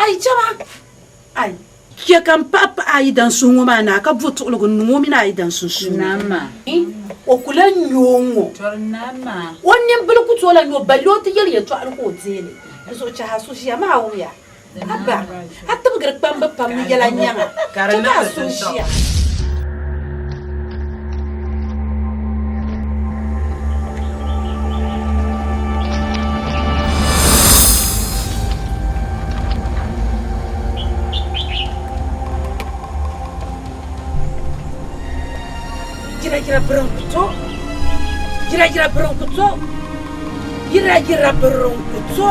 Ai chama! Ai! Chɛ ka m paɣi paɣ a yidan suhu ŋɔ maa naa ka bo tuɣiligu n-niŋ o mini a yidan sunsuuni. O ku lan nya o ŋ-ŋɔ. O nimbila ku tooi lan nya o, balli o ti yɛli yɛtɔɣili ka o deei li. Di zuɣu chɛ a suhu ʒiya maa wumya. Abba, a tibigiri kpamba pam ni yɛla nyaŋa, chɛ ka a suhu ʒiya. Yira yira birinkuto, yira yira birinkuto, yira yira birinkuto.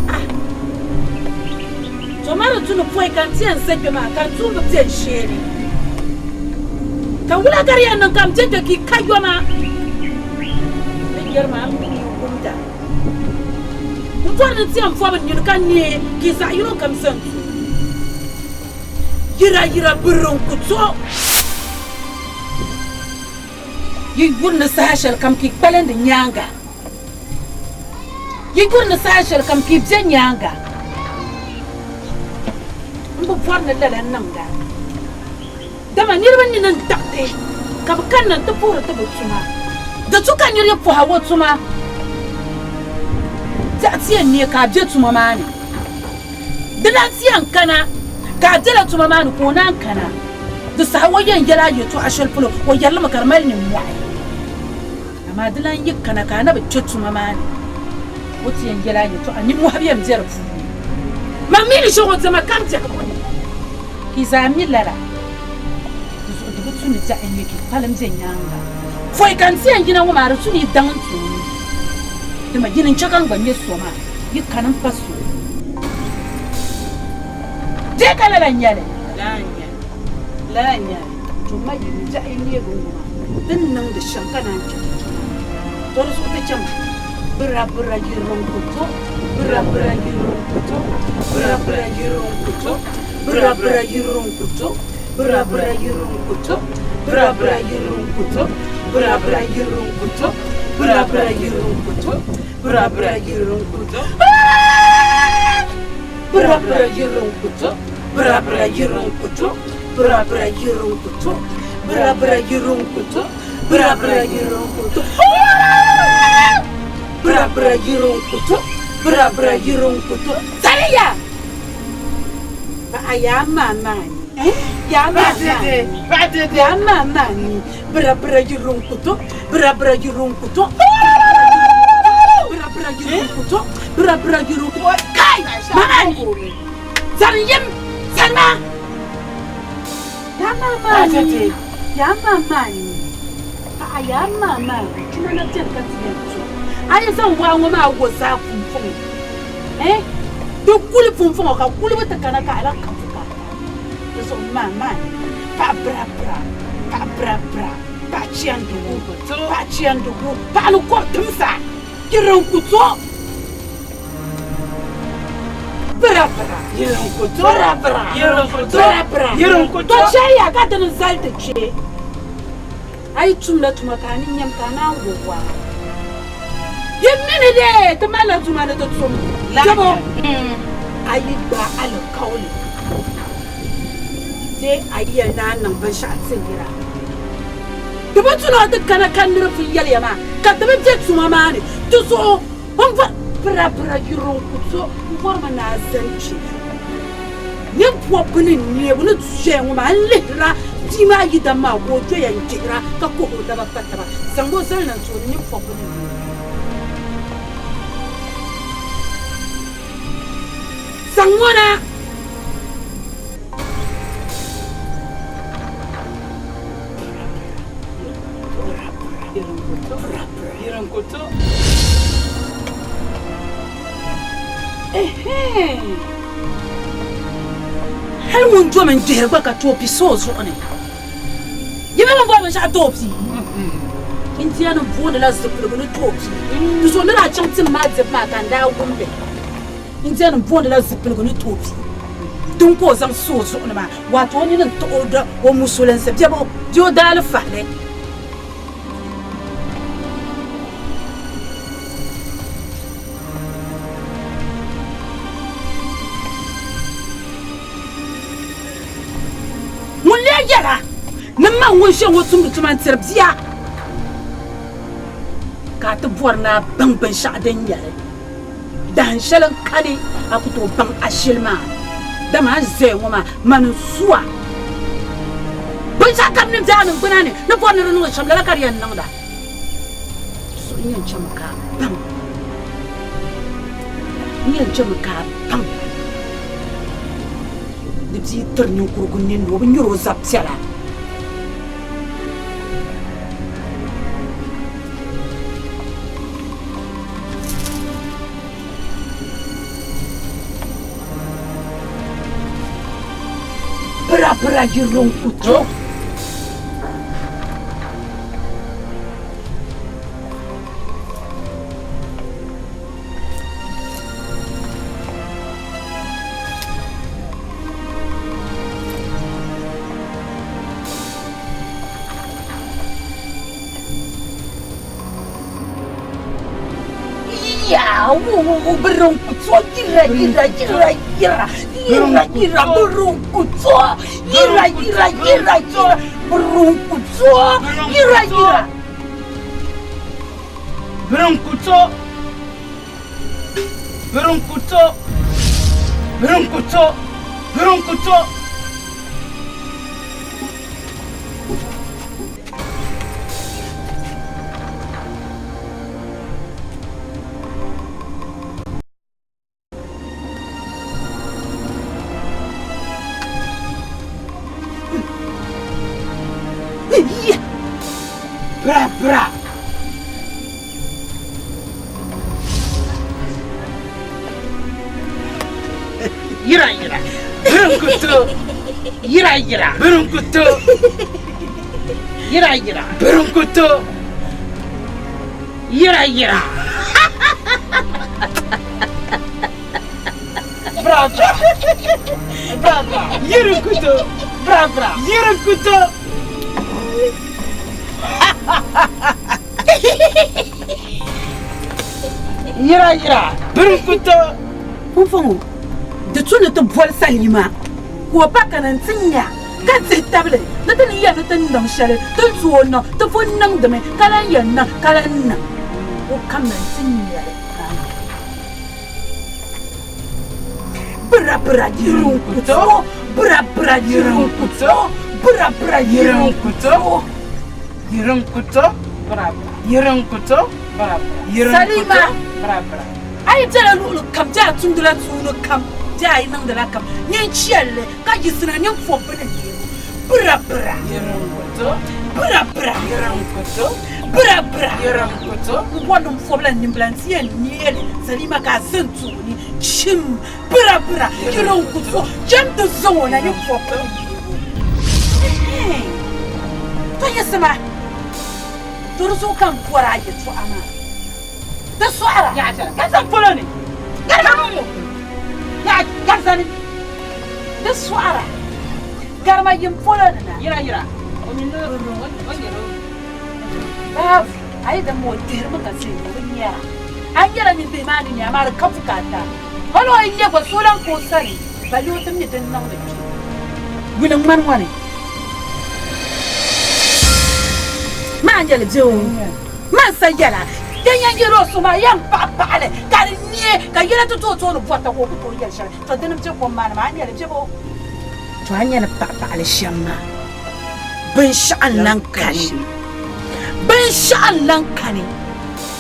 Ah. To ma di tu ni pɔi ka n ti yɛn za kpe maa ka n tuumba be n shee ni. Ka wula ka di yɛn niŋ ka m be kpe ka yi ka yoma? Ni yɛri maa m mi ni yi wumda. M bɔri ni n ti yɛn bɔbi n nini ka neei ka yi zaɣ yino kam za n tooni. Yira yira birinkuto. Yi yuri ni saha shɛlikam ka yi kpalindi nyaaŋa. Yi yuri ni saha shɛlikam ka yi be nyaaŋa. M bi bɔri ni lala niŋda, dama niriba nini n-daɣiti ka bɛ kanna nti puhiri ti bɛ tuma. Di tu ka nir yi puhi a o tuma, biɛɣu ti yɛn neei ka a be tuma maa ni. Di lan ti yɛn kana ka a bela tuma maa ni ka o naan kana. Di saha o yɛn yɛl a yɛtɔɣa shɛli polo, o yɛri li mi ka di mali nimmɔhi. Amaa di lan yi kana ka a na bi kpe tuma maa ni, o ti yɛn yɛl a yɛtɔɣa nimmɔhi bɛ yɛn be di puuni. Man mi ni shɛŋa o diɛma kam biɛhigu ni, ka yi zaa mi lala. Di zuɣu di bi tu ni biɛɣu n-nyɛ ka yi kpalim be nyaaŋa. Pɔi ka n ti yɛn yina ŋɔ maa, di tu ni yi daŋ n tooni, dama yini n-chɛ ka n gba nyɛ so maa, yi kani m-pa so. Dee ka lala n-nyɛ li? Lala n-nyɛ li. To ma yi ni biɛɣu yi neegi ŋɔ maa, di ni niŋdi shɛm ka naan kpe ti tuma ni. To di zuɣu ti chama, Bira bira yirinkuto, bira bira yirinkuto, bira bira yirinkuto, bira bira yirinkuto, bira bira yirinkuto, bira bira yirinkuto, bira bira yirinkuto, bira bira yirinkuto, bira bira yirinkuto. Bira bira yirinkuto, bira bira yirinkuto, bira bira yirinkuto, bira bira yirinkuto, bira bira yirinkuto, bira bira yirinkuto, bira bira yirinkuto. Sariya! Paɣa yaa maamaani, yaa maamaani, yaa maamaani, bira bira yirinkuto, bira bira yirinkuto, bira bira yirinkuto, bira bira yirinkuto. Kai! Maamaani! Zani yim! Zani maa! Yaa maamaani, yaa maamaani, paɣa yaa maamaani, tuma na beni ka ti yɛn tum. A yi zaŋ waa ŋɔ maa wo zaa pumpɔŋɔ, eh, di kuli pumpɔŋɔ ka kulibu ti kana ka a lahi ka bukaata. Di zuɣu maamaani, paɣa bira bira, paɣa bira bira, paɣa chiandigu, paɣa chiandigu, paɣa ni kɔri timsa, yirinkuto. Bira bira, yirinkuto, bira bira, yirinkuto, bira bira, yirinkuto. To chɛliya ka dini zali ti kpe. A yi tumla tuma ka a ni nyam ka a naan wo waa. Yi mi ni dee ti malila tuma ni ti tum kpɛbo. A yi gbaai alikauli dee a yi yɛli ni a niŋ binshɛɣu ti nira, di bi tu ni o ti kana ka niri pun yɛliya maa ka ti bi be tuma maa ni. Di zuɣu m bɔri bira bira yuri n ku to m bɔrimi ni a zani kpe. Nyin bɔbbu ni neebu ni ʒɛya ŋɔ maa, n lihirila bia maa yidam maa ka o doya n-gbihira ka kuhi o naba pa taba zaŋ o zali na n-ti o ni nyin bɔbbu ni neebu. Zaŋ ŋɔ na! Hal ŋun domi n-gbihiri gba ka toopi so o zuɣu ni. Yi mi bɛ ni boli binshɛɣu toopi? Indianim boonila zipiligu ni toopi. Di zuɣu ni daa chaŋ tim maa dibu maa ka n daa wum li. Indianim boonila zipiligu ni toopi. Din ka o zaŋ so o zuɣu ni maa, wato o nini n-taɣi o musulinsi bɛbu bee o daalifahili. yɛla ni man ŋun ʒiya ŋɔ tumdi tuma n-tiri bia ka a ti bɔri ni a baŋ binshɛɣu din nyɛ li. Dahin shɛli n-kani a ku tooi baŋ ashili maa, dama a ni zaya ŋɔ maa, mani n-su a. Binshɛɣukam ni be a niŋgbuna ni ni bɔri ni di niŋdi shɛm, lala ka di yɛn niŋda. Suhu yɛn chɛmi ka a baŋ. N yɛn chɛmi ka a baŋ ni bia tiri ninkurigu nini ni o bi nyari o zab piɛla. Bira bira yiriŋ ku to. Birinkuto yira yira yira yira yira yira birinkuto yira yira yira yira birinkuto yira yira. Birinkuto birinkuto birinkuto birinkuto. Bra bra. Yira yira. Birinkutu. Yira yira. Birinkutu. Yira yira. Birinkutu. Yira yira. Bra bra. Bra bra. Yirinkutu. Bra bra. Yirinkutu. Yira yira. Birinkutu. Pumpɔŋɔ di tu ni ti boli Salima ka o pa kana nti nya ka dihi tabili ni ti ni yɛli ni ti niŋ shɛli ti ni tooi niŋ, ti pun niŋdimi ka lan yɛn niŋ ka lan niŋ. O kamina nti nya li ka a niŋ. Bira bira yirinkuto, bira bira yirinkuto, bira bira yirinkuto. Yirinkuto, bira bira yirinkuto, bira bira yirinkuto, Salima, bira bira. A yi bela luɣili kam, bee a tumdila tuuni kam, bee a yi niŋdila kam, nyin chɛli li ka yiɣisina nyin fɔbbu ni neebu. Bira bira. Yirinkuto. Bira bira. Yirinkuto. Bira bira. Yirinkuto. M bɔri ni m fɔbila n nimbila nti yɛn neei li, Salima ka a ʒe n tooni chim. Bira bira. Yirinkuto. Cham ti zaŋ o na nyin fɔbbu ni neebu. Ɛhɛn. To yiɣisima. To di zuɣu ka m bɔri a yɛtɔɣa maa. Di sɔhira ka zaŋ polo ni garizani di sɔhira garima yim polo ni na. Baabu a yi dama o dihirimi ka zay o bi nyara a nyɛla ninbihi maa ni nya amaa di ka bukaata hali o yi nya gba so lan ka o sani balle o ti mi din niŋdi kpe yuli ŋmani ŋɔ ni maa nyɛli bɛ o. Man sa yɛla, din yɛn yɛl o so maa yɛn paɣi paɣi li ka di neei, ka yɛla ti tooi tooni bɔrita ka o ku tooi yɛli shɛli. Tɔ dini m-be kom maa ni maa, a nya li bebo? Tɔ a nya ni paɣi paɣi li shɛm maa, binshɛɣu n-lan kani, binshɛɣu n-lan kani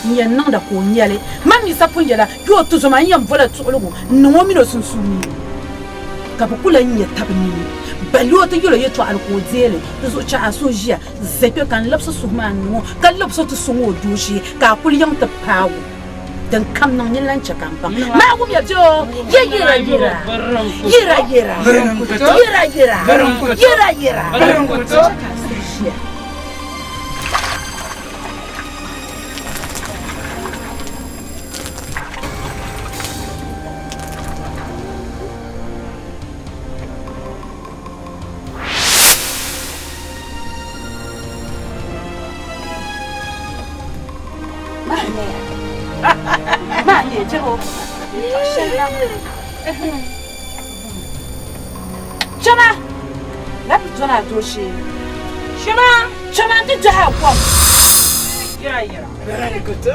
n-yɛn niŋda ka o nya li. Man mi sa pun yɛla, Yi o tuzo maa, n yɛn bola tuɣiligu n-niŋ o min o sunsuuni. Ka bɛ ku lan nya tab nini. Balle o ti yɛl o yɛtɔɣili ka o deei li, di zuɣu chɛ a so ʒiya Zɛ kpe ka n labisi suhu maa n-niŋ o, ka labis o ti sɔŋ o dooshee, ka a kul yiŋ ti paag o. Din kam niŋ nyin lan chɛ ka m baŋ. Maa wumya bɛ o, Ye yira yira, yira yira, yira yira, yira yira. Chɛ ka a suhu ʒiya. Chama! Labi dɔni a doo shee. Shema! Chama nti dɔhi a kom. Yira yira. Birinkutu.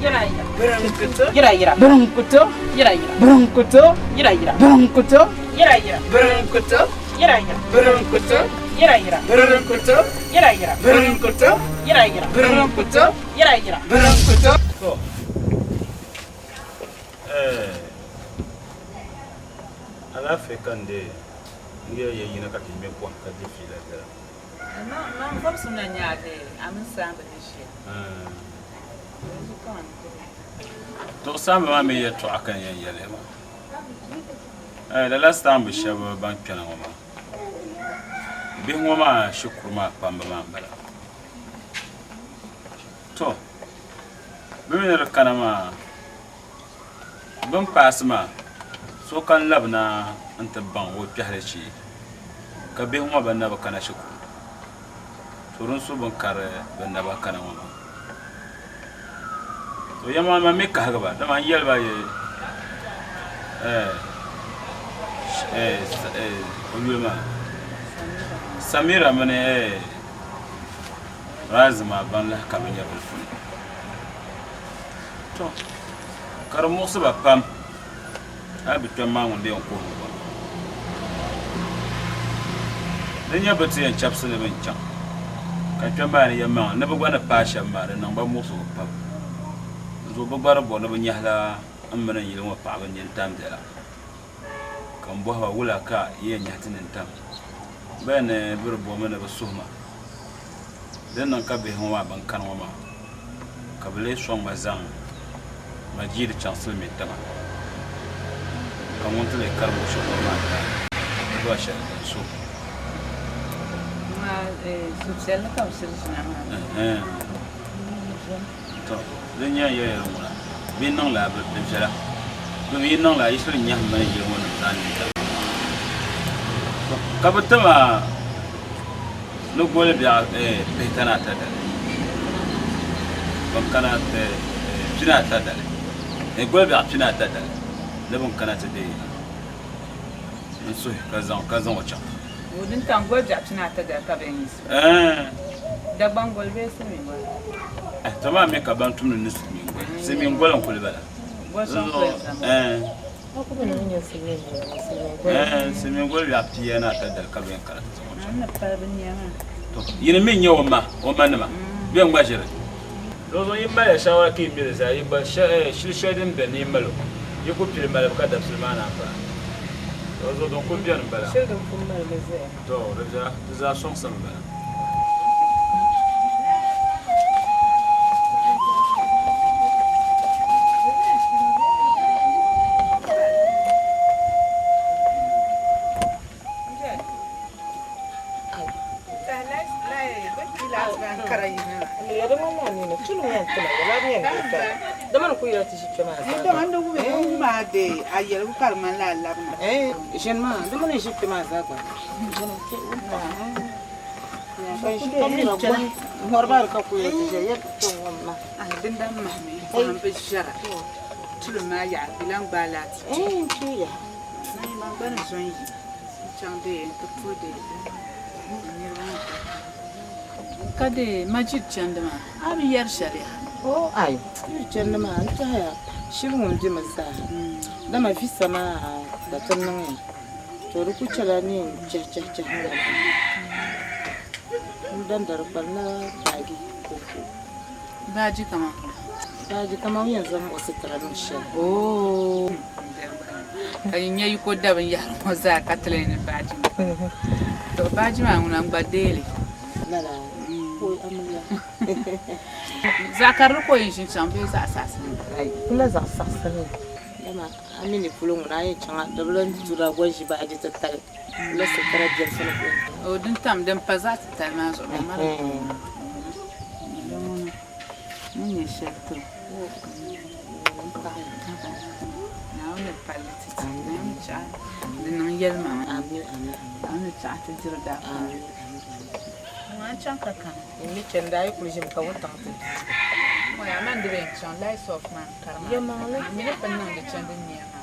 Yira yira. Birinkutu. Yira yira. Birinkutu. Yira yira. Birinkutu. Yira yira. Birinkutu. Yira yira. Birinkutu. Yira yira. Birinkutu. Yira yira. Birinkutu. Yira yira. Birinkutu. Yira yira. Birinkutu. Yira yira. Birinkutu. To, eh, alaafee ka n deei n yɛli ya yina ka ti ŋme pɔhim ka di fiila viɛla. Man vɔbsim na nyɛ a deei a mini saamba ni ʒiya. To saamba maa mi yɛtɔɣa ka n yɛn yɛli maa. Eh, lala saamba shɛba ban kpɛna ŋɔ maa, bihi ŋɔ maa shikuru maa kpamba maa m-bala. To, bɛ mi ni di kana maa, bɛ ni paasi maa, so ka n-labina nti baŋ o kpɛhili shee, ka bihi ŋɔ ban na bi kana shikuru. To din so bɛ ni kari bɛ naba kana ŋɔ maa. To ya maa man mi kahigi ba, dama n yɛli ba yi o yuli maa Samira mini Razi maa ban lahi ka bɛ nyɛvili puuni. To ka di muɣisi ba pam hali bɛ kpɛm maa ŋun di yɛn kuhiri gba. Di nyɛ bɛ ti yɛn chɛbisi li mi n-chaŋ, ka kpɛm maa ni yɛlimaŋli ni bɛ gba ni paai shɛm maa, di niŋ ba muɣisigu pam. Dinzuɣu bɛ gba di bɔri ni bɛ nyɛhila m mini n yili ŋɔ paɣiba nintam biɛla. Ka m bɔhi ba, Wula ka yi yɛn nyɛhi ti nintam? Bɛ ni bɛ di bɔmi ni bɛ suhi ma. Di ni niŋ ka bihi ŋɔ maa bɛn kani ŋɔ maa, ka bɛ lee sɔŋ ma zaŋ Majid chaŋ silimiin tiŋa, ka ŋun ti lee karim o shikuru maa taai dua shɛli din so. To, din nyɛ n yɛli ya ŋuna, bɛ yi niŋ lala di viɛla, bɛ mi yi niŋ lala yi shiri nyɛhim ma ni yili ŋɔ nim zaa nintam. To, ka bɛ ti ma ni goli biɛɣu pihita ni ata dali, bɛn kana ti pina ata dali, ni goli biɛɣu pina ata dali ni bɛn kana ti deei n suhi ka zaŋ ka zaŋ o chaŋ. O din tam goli biɛɣu pina ata dali ka bɛ yɛn yiɣisi o. Dagbaŋ goli bee silimiin goli? To maa mi ka ban tumdi ni silimiin goli. Silimiin goli n-kuli bala. Goli sɔŋ kuli n-zama. Silimiin goli biɛɣu pia ni ata dali ka bɛ yɛn kana ti zaŋ o chaŋ. Yini mi n-nyɛ o ma, o manima, bɛ ŋma ʒiri. Dinzuɣu yi maliya shawara ka yi mi di zaa, yi gba shili shɛli din beni ni yi mal o, yi ku pili malibu ka dabisili maa naan paai. Dinzuɣu din kul beni m-bala. To, di zaa sɔŋsim m-bala. Ka dee Majid chandi maa, a bi yɛri shɛli yaha? O ai, yi chandi maa n tɛhiya shili ŋun bemi zaa, dama visa maa ka ti niŋ ya, to di ku chɛla neen chɛhichɛhichɛhi ŋɔ maa. N danda di kpalimla baaji kɔŋko. Baaji kaman? Baaji kaman o yɛn zaŋ o sitira niŋ shɛli. Oo! Ka yi nya yi ko da binyɛhiri ŋɔ zaa ka ti lee ni baaji ŋɔ. To baaji maa ŋuna n-gba deei li. Lala ka o amiliya. Zaɣ karili ka o yɛn ʒini chaŋ bee zaɣ saɣisili? Ai, kula zaɣ saɣisili. Dama a mi ni polo ŋuna a yɛn chaŋ a di bi lan dura gba ʒi baaji titali. Kula sitira biɛlisi ni ka o yɛn. O din tam din pa zaɣ titali maa zuɣu bɛ mali. Di ŋuna ni nyɛ shɛli tiri o. Naawuni ni palli ti ti. Naawuni chaɣi di niŋ yɛlimaŋli. Naawuni ni chaɣi ti diri daa paai. Ŋɔ chaŋ ka kani. N ni chani daa yi kuli ʒimi ka wuntaŋ ti di. Ŋɔ yaa man di bɛ n chaŋ lights off maa n kari maa. Yɛlimaŋli. N mi ni pun niŋ di chandi nia maa.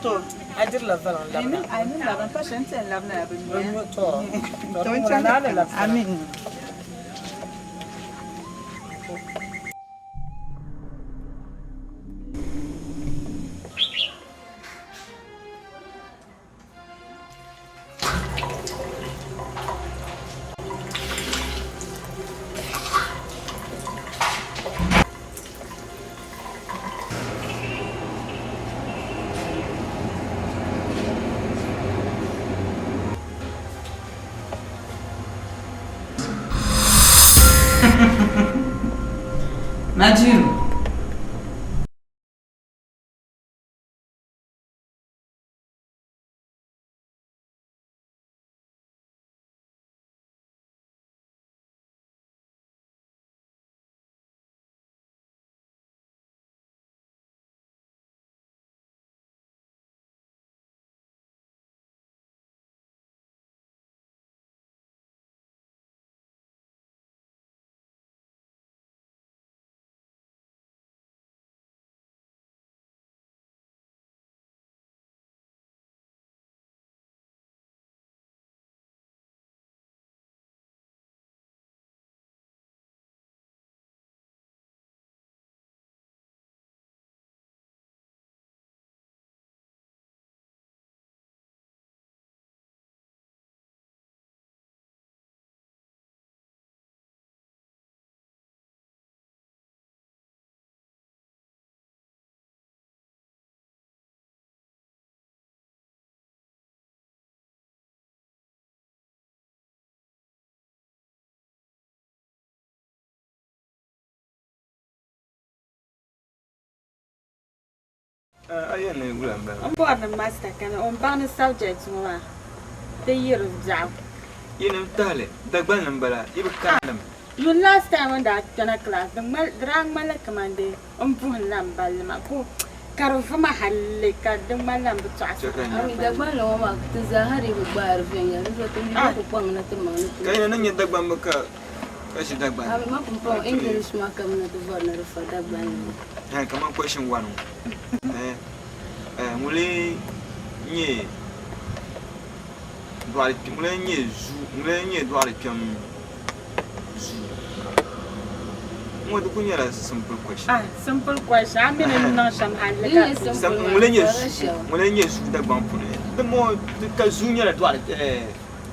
To, a dirila valiŋ labina. A yi ni labina, pa shɛli n ti yɛn labina ya bi nyoya. To, to ŋuna naa ni labisira. Amin. Najiru. A yɛn ni wula m-bala? M bɔri ni master kani o ni baŋ ni subject ŋɔ maa ti yiri biɛɣu. Yinim tahili, Dagbanli m-bala, yi bi karindi mi. Yuli last time o ni daa kpɛna class di daa ŋmanila kaman dee m buhim la m balli maa ka ka di vuma halli ka di ŋmanila m bi tɔɣisiri Chɛ ka Ami Dagbanli ŋɔ maa ti zaa ha dii bi gbaari viɛnyɛla di zuɣu ti mi ku kpaŋ na ti maŋ ni ti Ka yina ni nyɛ Dagbamba ka ka ʒi Dagbanli. Ami ma pumpɔŋɔ English maa kamina ti vɔri ni di fa Dagbanli ŋɔ. Ɛhɛn kaman question one ŋɔ ɛhɛn ɛhɛn ŋuni n-nyɛ dɔɣiri ŋuni n-nyɛ zuu ŋuni n-nyɛ dɔɣiri kpɛm zuu ŋɔ di kuli nyɛla simple question. Ah simple question a mi ni niŋ shɛm halli ka Din nyɛ simple maa Ŋuni n-nyɛ di farila zuu shɛm. ŋuni n-nyɛ zuu Dagbaŋ puuni di mo ka zuu nyɛla dɔɣiri ɛɛh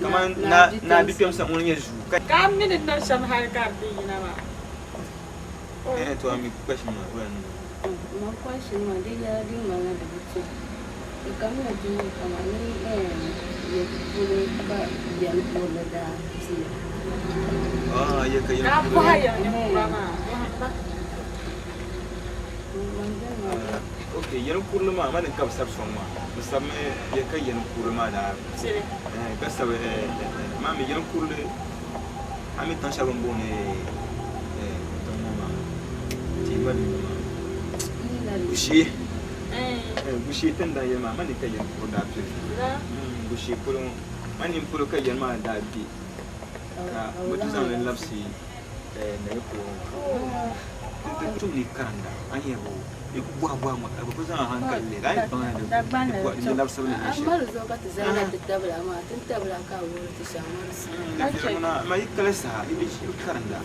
kaman Naa naa naa bikpɛm sa ŋuni n-nyɛ zuu ka. Ka a mi ni niŋ shɛm hali ka di ti yina maa. Ɛɛh to a mi question maa wula n-niŋ. Man question maa di nyɛla din ŋmanila di bi to. Di kamina ti niŋ kaman ni yɛ polo ka yɛli kurili daa pili. Ah, yɛ ka yɛli Ka a kurili. bɔhi yɛli ninkura maa, bɔhimba. Ok, yɛli kurili maa, mani ka bi sabi sɔŋ maa. Bi sabimi yɛ ka yɛli kurili maa daa pili. Ka sabi maa mi yɛli kurili a mi tiŋ shɛli bini booni tiŋ ŋɔ maa tihi gba bɛ maa Gushee. Gushee ti ni daa yɛli maa mani ka yɛli kurili daa pili. Gushee polo ŋɔ mani nini polo ka yɛli maa daa be ka bɛ ti zaŋ li labisi naya polo ŋɔ maa. Ti tumdi karinda a ni yɛri yi ku bɔhi bɔhima ka bɛ ku zaŋ a hankali lihiri a yi baŋ di labisibu ni nyɛ shɛli. Mali zuɣu ka ti zaŋla ti tabila maa ti ni tabila ka a wuhiri ti shɛm ŋɔ di Di viɛlimi na amaa yi kali saha yi bi karinda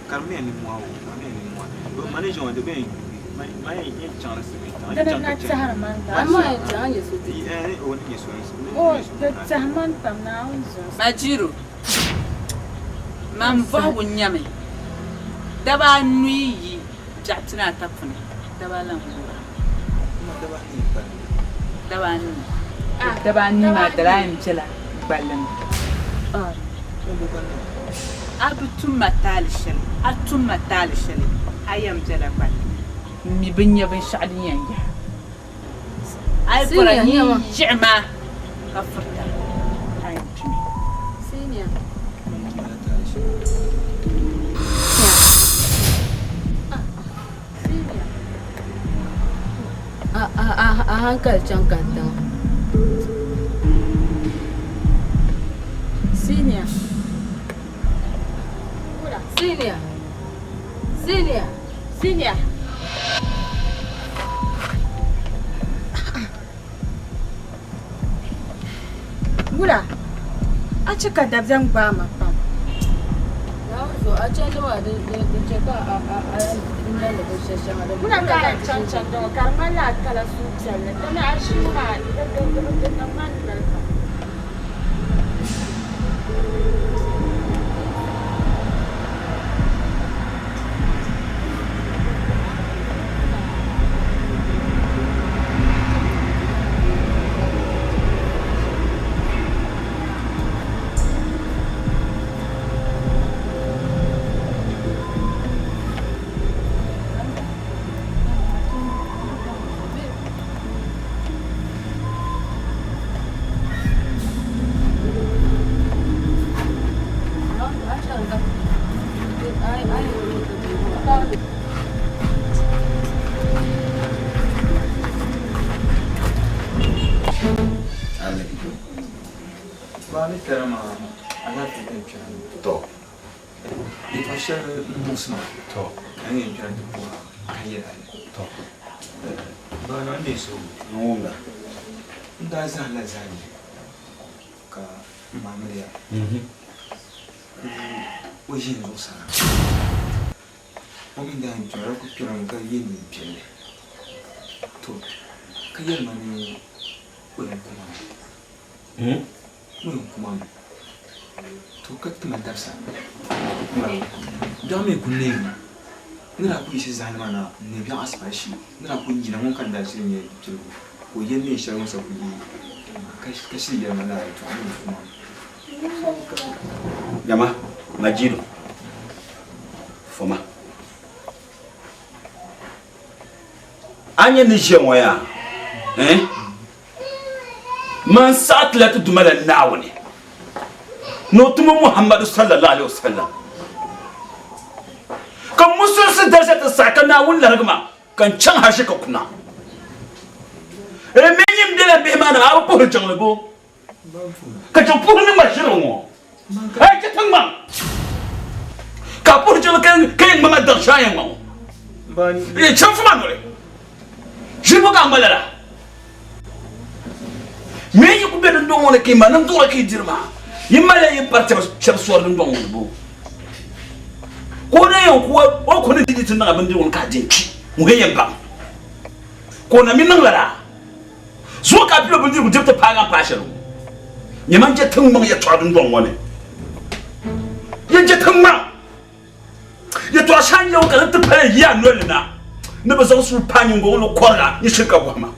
karimiya nimmohi o karimiya nimmohi mani ʒiya ŋɔ di bɛ man yɛn chaŋla silimiin tiŋa Dini na tɛhiri man A ma yɛn chaŋ a nyɛ so ti o ni nyɛ so O di tɛhi man pam Naawuni zuɣu. Majiro, Man bɔhigu nyami, daba anu yi yi biɛɣu pinaata puuni, daba ala n-guura? Daba anu. Daba anu maa dala a yɛn bela gballi ni. A bi tum ma taali shɛli, a tum ma taali shɛli, a yɛn bela gballi ni. M mi bi nya binshɛɣu din yɛn yahi. A yi bɔra nyin yiɣi ma ka firita, a yɛn kpimi. A hankali chaŋ kantiŋa. Senior. Senior. Senior. Senior. Wula, a chɛ ka dabiɛm gbaai ma pam. Naawuni zuɣu, a chandi maa di chɛ ka a niŋdi binshɛli shɛŋa din Wula ka a yɛn chaŋ chandi ŋɔ ka di ŋmanila a kala suhupiɛlli, dama a ʒii maa di niŋ ma noli pam. To. Yɛltɔɣa shɛli n muɣisi ma To. ka n yɛn kpɛna ti puhi a ka yɛl a li. To. Baana n neei suhu. N wumda. N daa zahimla zahindi ka m ma amiliya ku o ʒi n zuɣusaa. O mi daa yɛn kpɛrila ku kpɛrimi ka ye neen piɛlli. To ka yɛli ma ni o yɛn ku ma mi. O yɛn ku ma mi. To ka ti ma dabisa. Biɛɣu mi ku neemi. Ni daa ku yiɣisi zahindi maa na n-neei biɛɣu asiba shee. Ni daa ku yina ŋun ka n daa shiri nya piligu ka o ye neen shɛli ŋun sa ku yi ka shiri yɛli ma lala yɛltɔɣa ni o yɛn ku ma mi. Jama, Majidu, foma. A nyɛ ni ʒiya ŋɔ yaa, eh? Man saɣi ti la ti Duuma la Naawuni ni o tumo Muhammadu sallallahu alaihi wasallam. Ka musulisi darisa ti saɣi ka Naawuni larigi ma ka n chaŋ haʒi ka kuna. Eh, me nyim bela bihi maa ni a bi puhiri jiŋli bo? Ka ti puhi ni ŋma ʒiri ŋɔ. Hey, ti tiŋgbaŋ! Ka puhi jiŋli ka yɛn ŋmama daŋ shɛŋa yɛn ŋma ŋɔ. Yɛn chaŋ fuma noli. Ʒiri bɔ ka a ŋma lala? Me yi ku be dundɔŋ ŋɔ ni ka yi ma niŋ duɣiri ka yi diri maa, yi malila yi pari shɛba sɔri dundɔŋ ŋɔ ni boo? Ka o daa yɛn ku o ku ni di di ti niŋ a bindirigu ni ka a di n-kpi, ŋun yɛn baŋ ka o na mi niŋ lala. Zuŋɔ ka a pilo bindirigu dibu ti paagi a ni paai shɛli ŋɔ. Nyama n-je tiŋgbɔŋ yɛtɔɣa dundɔŋ ŋɔ ni. Yɛn je tiŋgbɔŋ yɛtɔɣa shɛŋa n-nyɛ ŋɔ ka di ti pali yi a noli ni na ni bɛ zaŋ suu pa a nyiŋgo ŋɔ ni kɔrig a ni shiri ka bɔhima.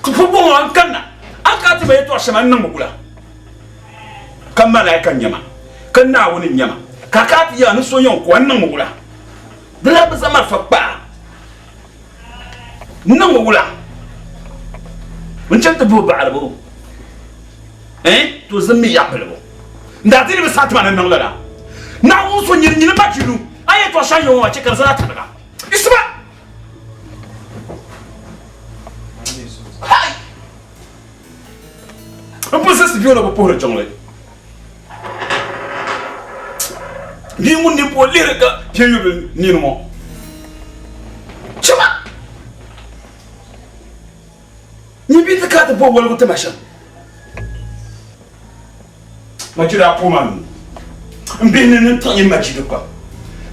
Ti pu bɔŋɔ a ni kanna a ni kana ti ma yɛtɔɣa shɛm a ni niŋ mi wula? Ka malaika n-nyɛ ma, ka Naawuni n-nyɛ ma, ka a kana ti yɛli a ni so yɛn ku a ni niŋ mi wula? Di lahi bi zaŋ malifa kpa a. N niŋ wula n chani ti buhi baɣiribu eh to zimmi yaɣibilibu n daa diri bi saɣi ti ma ni niŋ lala Naawuni so nyini nyini majilu a yɛtɔɣ shɛŋa yɛŋɔ maa chɛ ka di zaa tariga isima hai n pun sisi biɛla bi puhiri jiŋli Bia ŋun nini puhi lihiri ka piɛyubili nini ŋɔ chɛma nyɛ bia ti kana ti bo woligu ti ma shɛm Majida a puhi ma nuu n bihi ni ni tiɣi nyɛ Majida pam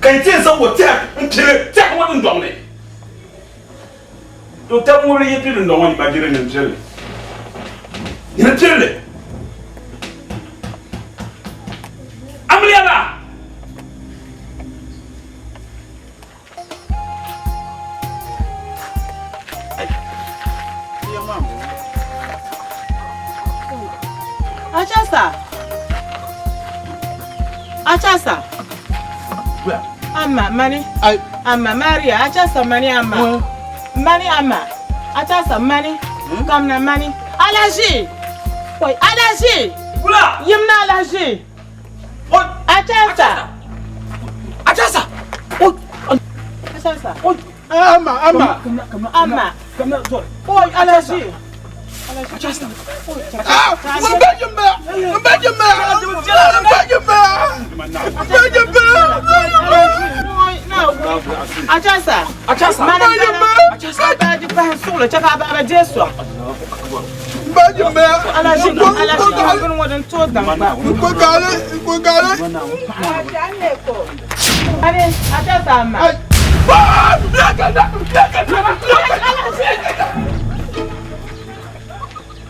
ka yi ti yɛn zaŋ o tɛha n pili tɛha ŋɔ dundɔŋ ni to tɛbu ŋubili yi pili dundɔŋ ŋɔ ni Majida nyini pilli nyini pilli Amiliya maa. Achasa. Achasa. Amma mani. Amma Maria. Achasa mani amma. Mani amma. Achasa mani. Kamna mani. Alaji. Oi alaji. Wula. Yimna alaji. Achasa. Achasa. Achasa. Amma amma. Amma. Kamna sorry. Oi alaji. Achasa. Ah, mbaji mba. Mbaji mba. Mbaji mba. Mbaji mba. Achasa. Achasa. Mani mani. Achasa. Baaji pahi suɣuli chɛ ka a baɣaba je sɔŋ. baaji n bala. Alaji alaji bini ŋɔ din tooi daŋ gba. N ko gaɣali n ko gaɣali. Ani a da saa ma.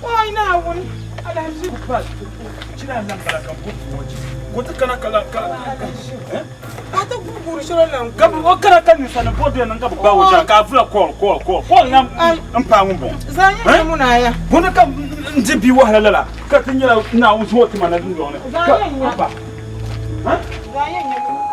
Oi Naawuni alaji. Ko ti kana kala kala. Ka ti guri shɛli lan Ka o kana ka ninsali bɔ bɛ niŋ ka bi gbaai o jɛra ka a vula kɔɔl kɔɔl kɔɔl kɔɔl na n paai ŋun bɔŋɔ. Zaŋ nyɛ nyɛ munaya. Bɔni ka n di bia wahala lala ka ti nyɛla Naawuni zuɣu ti ma na dundɔŋ ni. Zaŋ nyɛ nyɛ. Ka Zaŋ nyɛ nyɛ munaya.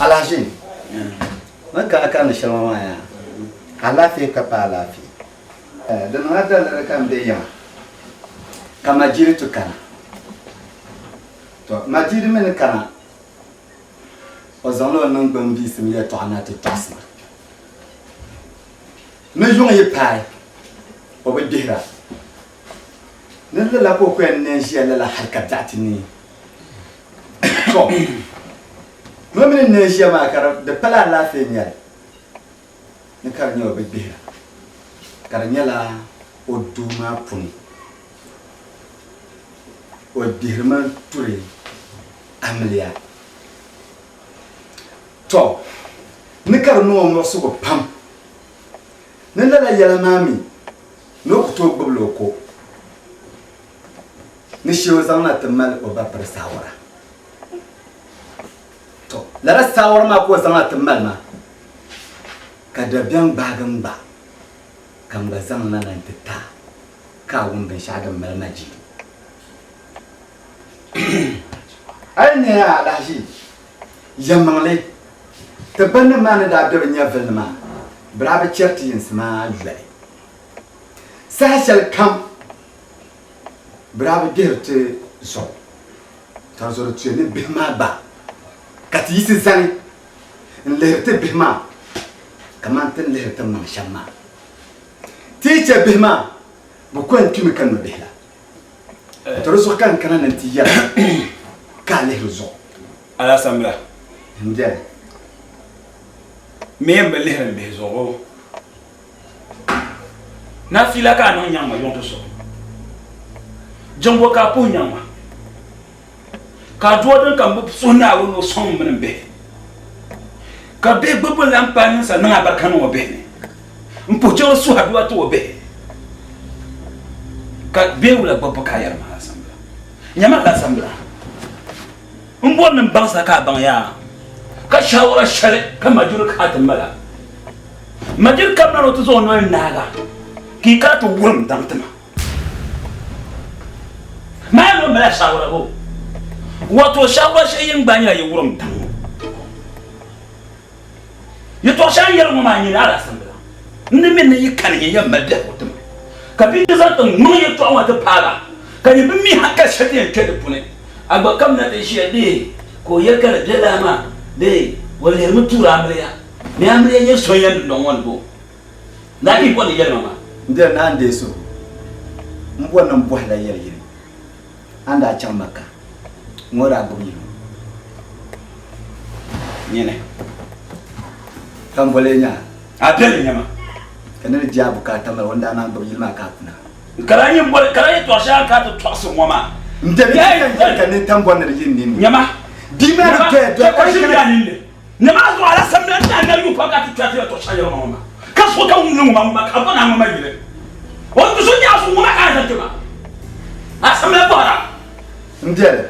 Alhaji, n kana ka ni shɛli ŋɔ maa yaa, alaafee ka pa alaafee. Di niŋla daliri ka n be yiŋa ka Majidi ti kana. To Majidi mi ni kana, o zaŋla o niŋgbuŋ biisim yɛltɔɣa na ti tɔɣisi ma. Ni yuŋ yi paai, o bi gbihira. Ni lala ka o ku yɛn ne n-ʒiya lala hal ka biɛɣu ti neei. To, ŋɔ mini n ni ʒiya maa ka di pala alaafee n-nyɛ li, ni ka di nyɛ o bi gbihira, ka di nyɛla o duu maa puuni o gbihirimi turi amiliya. To, ni ka di niŋ o muɣisigu pam, ni lala yɛla maa mi ni o ku tooi gbubi li o ko. Ni shee o zaŋ na ti mali o ba piri saawara. To, lala saawara maa ka o zaŋ na ti mali ma, ka dabiɛm gbaagi n gba, ka n gba zaŋ na na nti ti a, ka a wum binshɛɣu din mali ma jili. A yi nya yaa alahiʒi yɛlimaŋli, ti bannim maa ni daa be bɛ nyɛvili ni maa, bɛ daa bi chɛri ti yinsi maa yoli. Saha shɛli kam bɛ daa bi gbihiri ti zuɣu, ka di zuɣu di tuya ni bihi maa gba ka ti yiɣisi zani n-lihiri ti bihi maa kaman ti ni lihiri ti maŋ shɛm maa. Ti yi chɛ bihi maa, bɛ ku yɛn kpimi ka nɔbihi la. To di zuɣu ka n kana ni n ti yɛli ka a lihiri zuɣu. Alasanbila. M beni. M yɛn bi lihiri m bihi zuɣu. Nafiila ka a niŋ nyaŋ ma yuŋ ti so. Jiŋbo ka a puhi nyaŋ ma. Ka a dua din kam bi suhi Naawuni ni o sɔŋ m mini m bihi. Ka bihi gbibbu lan paai ninsal niŋ abarika niŋ o bihi ni. M puhi jiŋli suhi adua ti o bihi. Ka bɛ wula gbibbu ka a yɛri ma Alasanbila. Nyama Alasanbila, m bɔri ni m baŋsi a ka a baŋ yaa, ka shawara shɛli ka Majuri ka a ti mal a. Majuri kamina ni o ti zaŋ o noli naag a, ka yi kana ti wurim daŋ ti ma. Maa yɛli o mali a shawara bɔ? Wato shawara shɛli yin gbaai nyɛla yi wurim daŋ ŋɔ. Yɛtɔɣ shɛli n yɛli ŋɔ maa nyini Alasanbila, n ni mi ni yi kani nyɛ yɛn mali biɛhigu ti ma, ka bɛ ti zaŋ ti ŋ-ŋmaŋ yɛtɔɣa ŋɔ ti paag a, ka nyɛ bɛ mi hankali shɛli ti yɛn kpe di puuni. A gba kamina ti ʒiya bee ka o yɛli ka di be laa maa bee o lihirimi tuuri amiliya ni amiliya nyɛ so n-yɛn dundɔŋ ŋɔ ni bo? Naa yi bɔri ni yɛli ma maa. N diri ni a ni deei so, m bɔri ni m bɔhi la yɛli yini, A ni daa chaŋ Maka, ŋɔ daa gbubi yino. Nyini. Ka m boli nya. A beli nya ma. Ka ni di je a bukaata mali o ni daa naan gbubi yili maa ka a kuna. Ka daa nyin boli, ka daa yɛtɔɣ shɛli a ni kana ti tɔɣisi ŋɔ maa. N bɛ bi kan jɛri ka nintam bɔri ni di yi n ninni. Nyama. Bia maa ni doya doya ka ʒi bia ninni. Nyama a zuɣu ala samina n na yu pa ka ti kpɛri ti yɛtɔɣ shɛli yɛli ma ŋɔ maa. Ka so ka wumdi ŋɔ maa ŋɔ maa ka bɔ na ŋɔ maa yili. O ni so nyɛ a zuɣu ŋɔ maa ka a zaŋ ti ma. A samina bɔhira. N bɛli.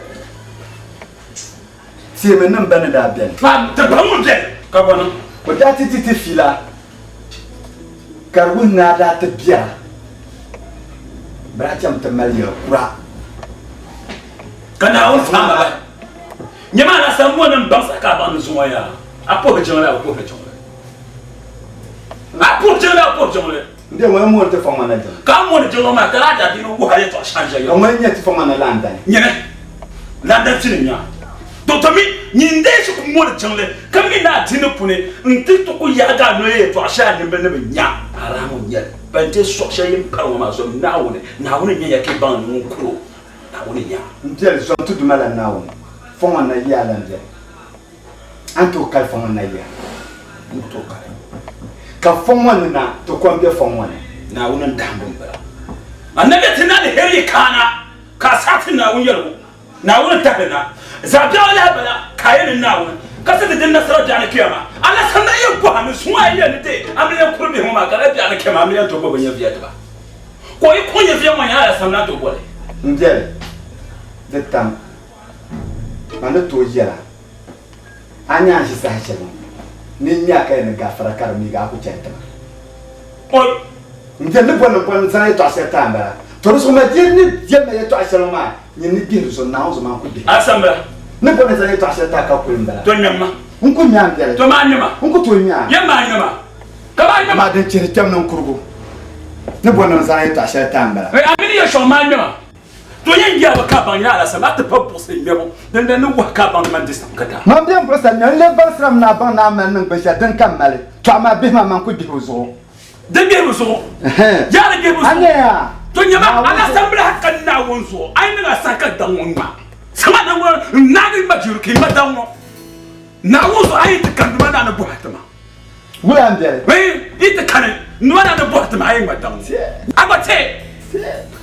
Teemi nim ba ni daa beni. Pa ti ba ŋun beni ka bɔ niŋ. O daa ti ti ti fiila ka di wuhi ni a daa ti biɛra bɛ daa chami ti mali yɛli kura. Ka Naawuni faai ma bahi. Nyama a na sam ŋɔ ni m-baŋ saha ka a baŋ ni zuŋɔ yaa a puhiri jiŋli a bi puhiri jiŋli. A puhiri jiŋli a bi puhiri jiŋli. N bɛ ŋɔ mooni ti fɔŋ ŋɔ na jiŋli. Ka a mooni jiŋli maa ka laa daadiini wuhi a yɛtɔɣ shɛŋa n-ʒe Ka ŋɔ n-nyɛ ti fɔŋ ŋɔ na laandani. Nyini laandani pini n-nya. Dɔkta mi, nyin dee shi ku mooni jiŋli ka mi ni adiini puuni nti ti ku yaagi a noya yɛtɔɣ shɛli a nimbila ni bi nya. Haramu n-nyɛ li. Ban dee sɔɣ shɛli yin pari ŋɔ maa zom Naawuni. Naawuni n-nyɛ ya ka yi baŋ ni ŋun kuri o. Naawuni n-nya. M biɛli, zom ti Duuma la Naawuni fɔŋ ŋɔ na yi a lan biɛli. A ni tooi kali fɔŋ ŋɔ na yiya? N ku tooi kali. Ka fɔŋ ŋɔ ni na ti kom be fɔŋ ŋɔ ni. Naawuni n-dahimbu m-bala. Anabi ti na aliheri yi kaana, ka a saɣi ti Naawuni yɛligu. Naawuni n-tahili na. Zaɣ biɛɣu lahi bala ka a yɛli ni Naawuni ka ti di din nasara biɛɣuni kpɛma. A la sani na yɛn bɔhi ni suŋ a yi yɛli ni deei amiliya kuri bihi ŋɔ maa ka di biɛɣuni kpɛma amiliya n-tooi bo bɛ nyɛviya ti ba. Ka o yi kɔŋ nyɛviya ŋɔ nyaana a la sani na tooi boli. M biɛli, di tam. Ma ni tooi yɛl a, a ni a ʒi saha shɛli ŋɔ ni n nya ka yɛn ni gafara ka di miigi a ku chani tiŋa. Oi! M biɛri ni boli ni boli n-zaŋ yɛtɔɣ shɛli ti a m-bala. Tɔ di zuɣu ma di ni yɛli ma yɛtɔɣ shɛli ŋɔ maa, nyin ni gbihiri zuɣu, Naawuni zuɣu maa n-ku gbihi. Asambila. Ni boli ni zaŋ yɛtɔɣ shɛli ti a ka kuli m-bala. Tɔ ŋmɛm ma. N ku ŋme a m biɛli. Tɔ maa ŋme ma. N ku tooi ŋme a. Yɛm maa ŋme ma. Ka maa ŋme ma. Amaa din chihiri kpɛm ni n kurigu ni boli ni n zaŋ yɛtɔɣ shɛli ti a m-bala. A mini yɛshɔŋ maa ŋme ma. To yɛn yɛli ka baŋ yaa alasa maa ti pa buɣisi ŋmɛbu din la ni wahi ka baŋ man di sam ka daa. Man bɛn buɣisa ŋmɛ n-lee baŋsira m ni a baŋ ni a mali niŋgbun shɛli din ka m mali, tɔ amaa bihi maa man ku gbihi o zuɣu. Di gbihibu zuɣu. Yaa di gbihibu zuɣu. A nya yaa. To nyama alasa m bilahi ka Naawuni zuɣu a yi niŋ a saha ka daŋ ŋɔ ŋma sama na ŋɔ n naagi ŋma jiru ka yi ŋma daŋ ŋɔ Naawuni zuɣu a yi ti kani nima na ni bɔhi ti ma. Wula m-beni? Ee, yi ti kani nima na ni bɔhi ti ma a yi ŋma daŋ ŋɔ. A gba ti!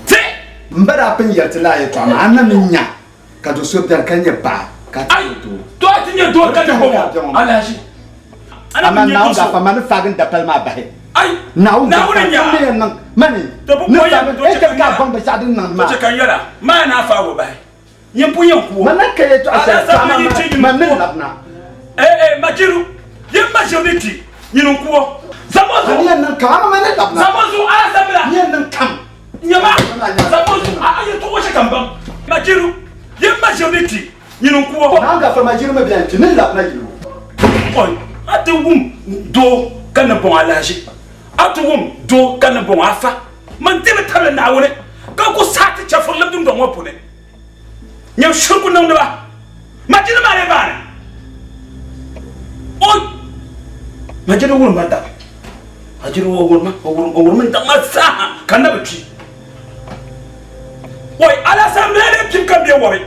Ti! M ba daa pun yɛli ti lala yɛtɔɣa maa, a na mi nya ka do so beni ka nyɛ paɣa ka ti Ai! nyɛ doo. To a ti nyɛ doo ka nyɛ bɔŋɔ, alahiʒi. A na mi Amaa nyɛ do Naawuni so. gaafa ma ni faagi n dapali maa bahi. Ai! Naawuni Naawuni gaafa nya! n ni yɛn niŋ ma ni To bi ni bɔhi faagi to n chɛ ka chɛ ka a n baŋ binshɛɣu din niŋdi To maa. chɛ ka n yɛl a, maa ni a faagi o bahi. Nyin pun yɛn ku o. Ma na ka yɛtɔɣa shɛli Alaasa tɔɣa mi yi ti ma ni nyin ku o. labina. Ee ee Majiru, yin Majiru ni kpi, nyin n-ku o. Zaŋ o zuɣu. Ma ni yɛn niŋ kam, ama ma ni labina. Zaŋ o zuɣu Alaasa bila. Ni yɛn niŋ kam. Nyama, zaŋ o zuɣu a yɛtɔɣa shɛli ka m baŋ. Majiru, yin Majiru ni kpi, nyin n-ku o. Naawuni gafara Majiru mi bɛn kpi, ni labina yili o. Oi, a ti wum doo ka ni bɔŋ alahiʒi. A ti wum doo ka ni bɔŋ afa. Man dimi tabili Naawuni ka ku saɣi ti chɛfurilim dundɔŋ ŋɔ puuni. Nyam shiriku niŋdiba, Majini maa lee baani. O Majini wurim ma daŋ. Majini o wurim ma, o wurim, o wurim n daŋ maa zaaha ka n na bi kpi. Oi, Alasan lee kpim ka m be wɔbi.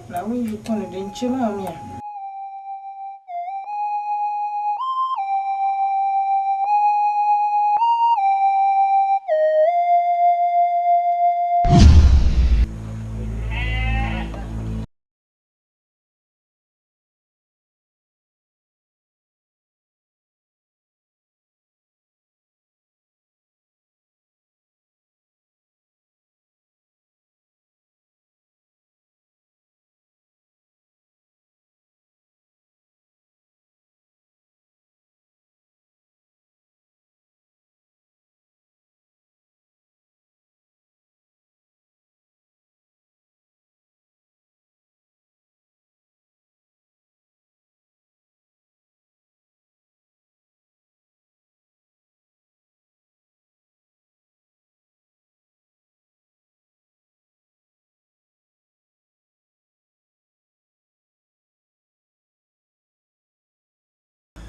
Naawuni yi kɔni din che maa miya.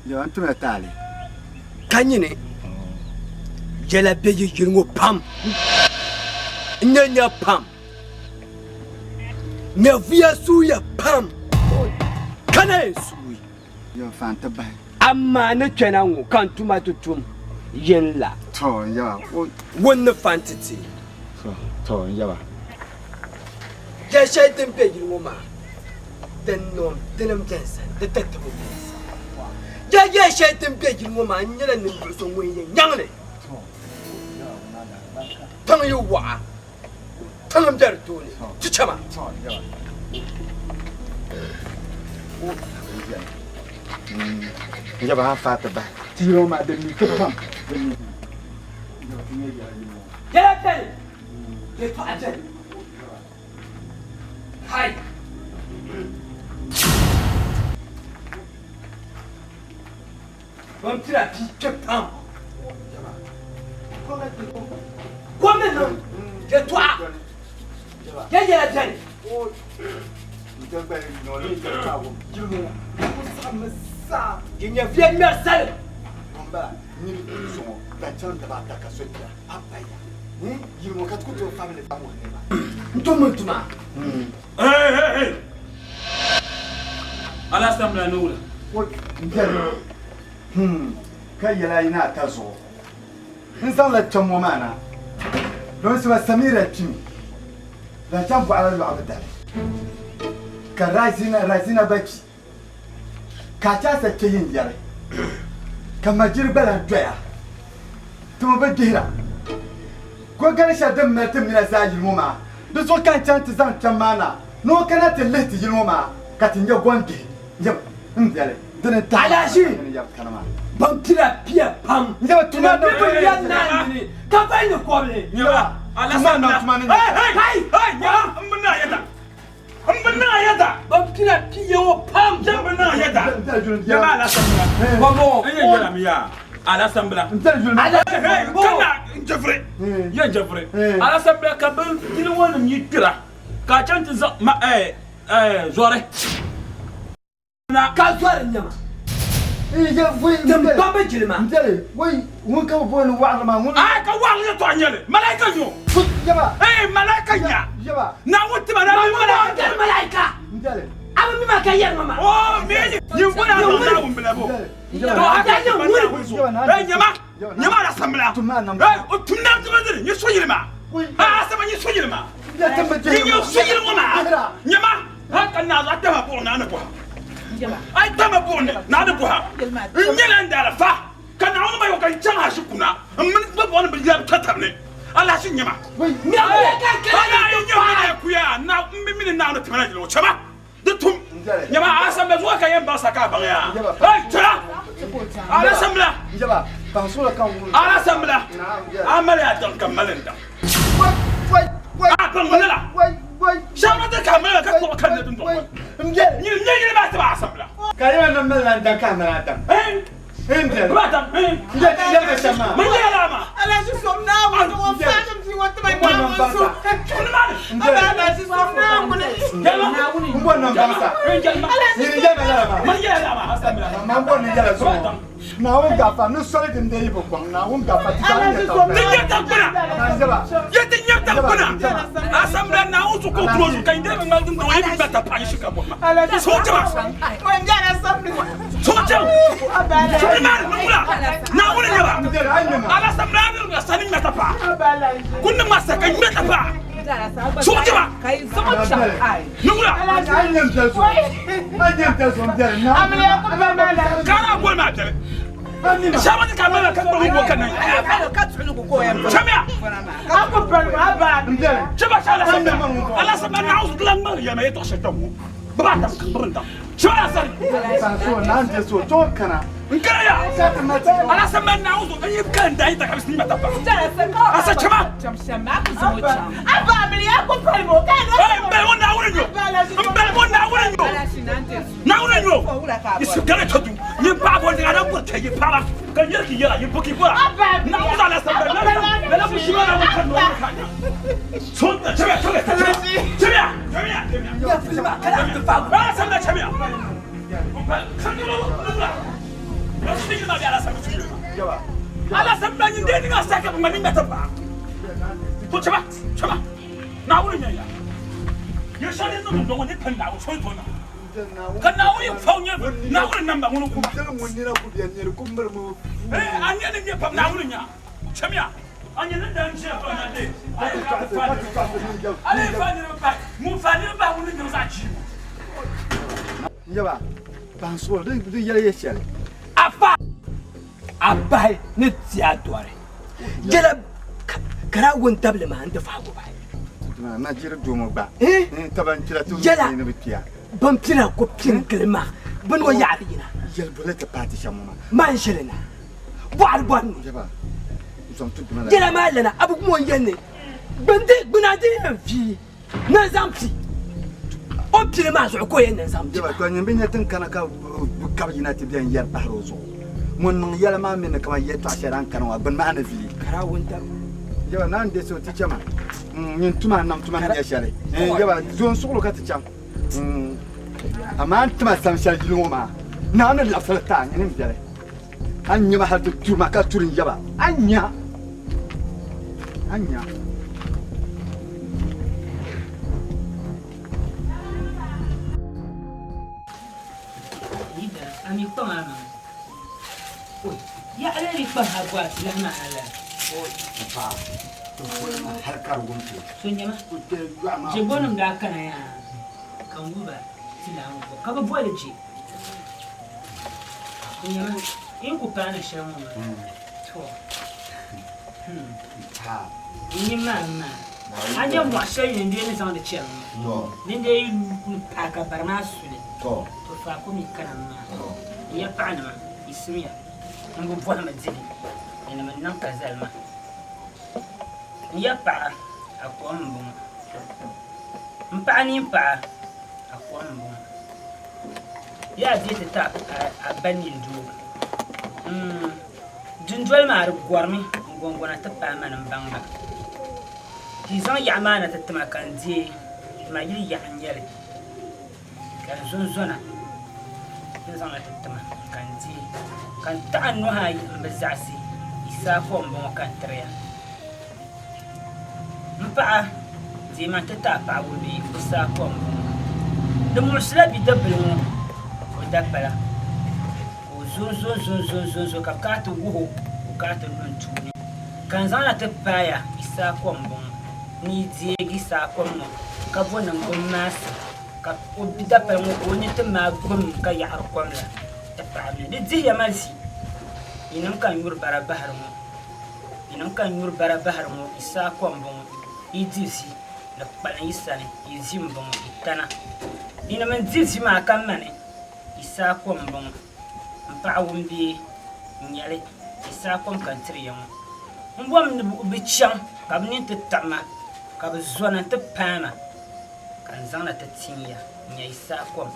N tumla taali. Ka nyini yɛla be yi yili ŋɔ pam. N nya nya pam. Nyɛvuya suuya pam ka na yɛn suui. Amaa ni kpɛna ŋɔ ka n tuma ti tum yin la. Ŋun ni fa nti ti. Yɛl shɛli din be yili ŋɔ maa, din niŋm dini m-be n sani, di tatabo be n sani. Yɛl shɛli din be yili ŋɔ maa, n nyɛla ninvuɣ so ŋun yɛn nyaŋ li. Tiŋ yi wɔɣa, tiŋ m-be di tooni, ti chɛ ma. Yɛla beni, yɛtɔɣa beni. Hai! Ban pira bia kpe pam. Kom ni niŋ yɛtɔɣa, ya yɛla beni. Di nyɛviya ŋmɛri salim. N tummi n tuma. Alasan bila ni wula. Ka yɛl a yi ni a ta zuɣu n zaŋla kpɛm ŋɔ maa na domin sima Samira kpimi zaŋ chaŋ bɔɣa la lɔɣibu dali ka Razina gba kpi ka a chaasa kpe yin yɛri ka majiri gba lahi doya ti mi bi gbihira Gɔgali shɛli din mali ti mina zaa yili ŋɔ maa di zuɣu ka n chaŋ ti zaŋ kpɛm maa na ni o kana ti lihi ti yili ŋɔ maa ka ti nya gɔŋ bihi m beli dini n tahi Alaji ni yɛbu kana maa. Ban pira pia pam N-yɛba tuma ni niŋ bɛ yɛn naan nini ka bali ni kɔbili. Nyɛba Tuma niŋ tuma ni nyɛ. Hey hey hey nyɛba m bi niŋ a yɛda m bi niŋ a yɛda. Ban pira pia ŋɔ pam. N bi niŋ a yɛda. Nyɛba Alasan bila. Bɔbɔ. N yɛn yɛla mi yaa Alasan bila. N tɛli yuli. Hey hey kana n jɛfiri yɛn jɛfiri Alasan bila ka bɛ yili ŋɔ nim yi kpira ka a chaŋ ti zaŋ ma eh eh zɔri. Ka zɔri nyama. Din ba bi jilima. N-tɛli, wai, ŋun ka bi booni waɣiri maa, ŋun. Aai, ka waɣiri yɛtɔɣa n-nyɛ li, malaika n-nyɛ o. Yaba. Ee, malaika n-nyɛ a. Yaba. Naawuni ti ma na mi malaika. Naawuni malaika. N-tɛli. A bi mi ma ka yɛri ma maa. Oo, mi ni. Nyin bɔri a zaŋ Naawuni bila bo. To a ka nyɛ ŋuni. Ee, nyama, nyama Alasanbila. Ee, o tum nam tuma dini, nyin so yili maa. Aa, Asaba, nyin so yili maa. Nyin so yili ŋɔ maa. Nyama. Hal ka naa zaɣ kpɛma buɣi naa ni buha. A yi kpɛma buɣi ni naa ni buha, n nyɛla n daalafa, ka Naawuni ma yɔ ka n chaŋ hashi kuna m mini bɛ buɣi ni bɛ lɛbi kpe tab ni. Alahichi n-nyɛ ma. Hal a yi nyɛ mini a kuya, n bi mi ni Naawuni ti ma na yili ŋɔ. Chama, di tum. Nyama, a asambila zuɣu ka yɛn baŋ sa ka a baŋ yaa. Hey, chɛla! Alasambila! Alasambila! A mali a daŋ ka m mali n daŋ. A baŋ mi lala. Shɛba ti ka mali ka kpuɣi kanna dundɔŋ ŋɔ. Nyini nyɛ yili maa ti ba asambila. Ka yɛn niŋ malila n daŋ ka a mali a daŋ. N biɛli. N yɛli yɛli shɛm maa. Man yɛla maa. Alaji som Naawuni ŋɔ faagi bia ŋɔ ti ma Naawuni so. Aba Alaji som Naawuni. N bɔri ni n baŋsa. Nyini n yɛli ma lala maa. Man yɛla maa. Ma n bɔri ni n yɛla zuŋɔ. Naawuni gafa ni soli din dee yi bi kɔŋ Naawuni gafa ti zaa ni nyɛ tabi. Ti nyɛ tabi gbuna. Ye ti nyɛ tabi gbuna. Asambila Naawuni su ka o duro zuɣu ka yin dee bi ŋmaligi n doo yi bi gba tapaɣa yi shi ka bɔhima. So jama. So jama. Ni maa ni wula. Naawuni nyɛ ba. Alasambila ni sani ŋmɛ tapaɣa. Kundi ŋma sa ka ŋmɛ tapaɣa. So jama. Ni wula. Kara boli maa biɛli. Shɛba ti ka mali ka gbubi bo ka na. Chamiya. Chaba shɛba alasambila alasambila naawuni dilan ŋmari yɛlima yɛtɔɣ shɛli kpɛŋ ŋɔ. Bɛ baa tam ka gbubi n tam. Shɛba lasari. N kara ya. Alasambila naawuni n yi ka n daa yi ta ka bi sinima ta pa. Asa chama. N bali ŋɔ naawuni nyo. N bali ŋɔ naawuni nyo. Naawuni nyo. Isu gana chadu. Yin paɣa bɔ ndiga na bɔ tɛ yi paɣa. Ka nyɛri ki yɛla yin buki bɔra. Naawuni alasambila lala bu shima na ŋun ka noo ka nya. So chamiya chamiya chamiya chamiya chamiya. Alasambila chamiya. Alasambila nyin dee niŋ a saka bi ŋma niŋ ta paa. To chaba chaba Naawuni nya ya. Yɛ shɛli din niŋ dɔŋɔ ni pa Naawuni so to na. Ka Naawuni yi fa o nyɛ Naawuni namba ŋuni ku ba. A nya ni nyɛ pam Naawuni nya. Chamiya a nya ni daa ʒiya pa na dee. A yi ka ti fa niriba a yi fa niriba pahi ŋun fa niriba pahi ŋuni niŋ zaɣ jiibu. Yaba baŋsuɣu di yɛli yɛ shɛli. Afa a bahi ni ti a dɔri jɛla ka daa wun tabili maa n-ti fahigu bahi. Na jiri doo ŋɔ gba taba n kpira ti Jɛla ni bi kpiya. bin pina ku pin gili ma bini ŋɔ yaɣiri yina. Yɛli boli ti paati shɛm ŋɔ maa. Maa n ʒili na bɔɣiri bɔri ni. Yaba zaŋ ti duma la. Jɛla maa lana a bi kum o ni yɛli ni gbuna di yɛn vii. Ni n zaŋ pi o pili maa zuɣu ka o yɛn ni n zaŋ pi maa. To nyin bi nya tin kana ka bɛ kabi yina ti bɛn yɛri pahiri o zuɣu. Ŋun niŋ yɛla maa mi ni kaman yɛtɔɣ shɛli a ni kana ŋɔ, gbuni maa ni vii. Ka daa wuntab. Yaba naa n-deei so ti chama. Nyin tuma n-niŋ tuma ni nya shɛli. Yaba zo n-suɣili ka ti chaŋ. Amaa n tima sam shɛli yili ŋɔ maa, naa ni labisili ti a, nyini m-beli. A ni nya ma hal ti turi ma ka turi n yaba, a ni nya. A ni nya. A mi kpaŋ a maŋa. Oi, ya a lee di kpaŋ a gɔa ti lahi maa la. So nyama, jɛbonim daa kana yaa ka n wuhi ba ti lahi ŋɔ ka bɛ boli je. Nyama, n ku paani shɛli ŋɔ maa, tɔ, n nini maa m-maa, a nya mɔɣ shɛli yi ni dee ni zaŋdi chani ŋɔ, din dee yi lu kuli paai ka bari maa su li, tɔ faako mi kana m-maa. N ya paɣinima, yiɣisimiya m bi bɔhimi dili, yinim n-niŋ ka zali ma. N ya paɣa, a kom m-bɔŋɔ. M paɣa nini paɣa, a kom m-bɔŋɔ. Yaa deei ti ti a ba nini doo. Mm, dundoli maa di gɔrimi n-gɔŋgɔna ti paai ma ni m baŋ ba. Ka yi zaŋ yaɣa maa na ti ti ma ka n deei, ma yili yaɣa n-nyɛ li. Ka n zo n-zona ti zaŋ li ti ti ma ka n deei, ka n taɣi n nuhi ayi m-bi zaɣisi Yisahaku m-bɔŋɔ ka n tiri ya. M paɣa, deemi n-ti ti a paɣa wumbihi o saa kom ŋɔ. Di muɣisila bidibbil ŋɔ o dapala, ka o zo n-zo n-zo n-zo n-zo ka bɛ kana ti wuh o ka o kana ti lu n tuuni. Ka n zaŋ na ti paai ya yi saa kom ŋɔ ni yi deegi saa kom ŋɔ ka bo niŋgbuŋ maasi ka o bidapala ŋɔ ka o ni ti maai gbum ka yaɣiri kom la ti paɣi mi. Di dihiya ma zi, yinim ka n nyuri bara bahiri ŋɔ. Yinim ka nyuri bara bahiri ŋɔ, yi saa kom bɔŋɔ, yi di vi, di kpalim yi sani, yi vi m-bɔŋɔ, yi tana. Yinim n-di vi maa ka mani, yi saa kom m-bɔŋɔ. M paɣa wumbee n-nyɛ li, yi saa kom ka n tiri ya ŋɔ. M bom ni bɛ chaŋ ka bɛ nini ti tiɣi ma, ka bɛ zona nti paai ma, ka n zaŋ na ti tin ya n-nya yi saa kom.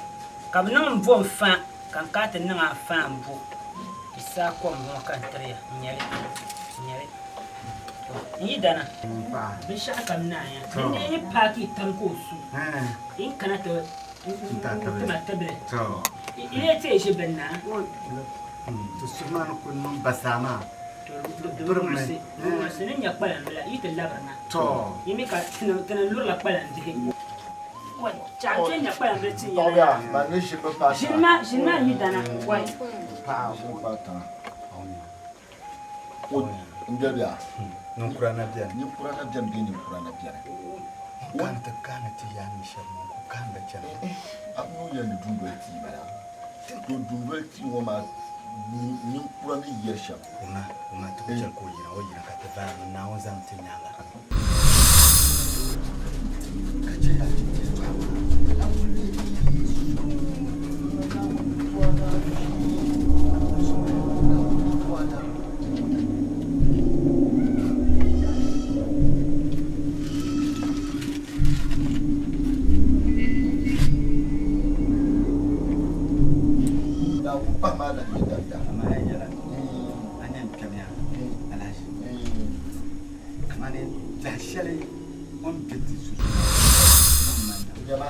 Ka bɛ niŋ m bo n-fa. Ka n kana ti niŋ a faan bo di saa kom ŋɔ ka n tiri ya, n-nyɛ li, n-nyɛ li. To, n yi dana, binshɛɣu kam naai ya. Din dee yi paaki yi tam ka o su, yi ni kana ti ti ma tibili. Yi lee ti yi ʒi bini na? Ti suhu maa ni kuli niŋ basaa maa. To, di bi muɣisi, di bi muɣisi ni nya kpalambil a, yi ti labirina. Yi mi ka ti ni lurila kpalambihi. Ninkura na bɛni. Ninkura na bɛni bee ninkura na bɛni. Kaani ti kaani ti yaa ni shɛba ŋɔ ku kaani ba chana. A mi o yɛli ni dundoli tia bala. To dundoli tia ŋɔ maa ninkura ni yɛli shɛm. Uma, uma ti ku chɛli ka o yina, o yina ka ti vaai mi Naawuni zaŋ ti nyaaŋa. Ka chɛ ya ti yɛtɔɣa maa. Amaa yɛla, a nya n-kpɛmiya Alhaji. Kamani biɛhi shɛli o ni be ti sunsuuni maa.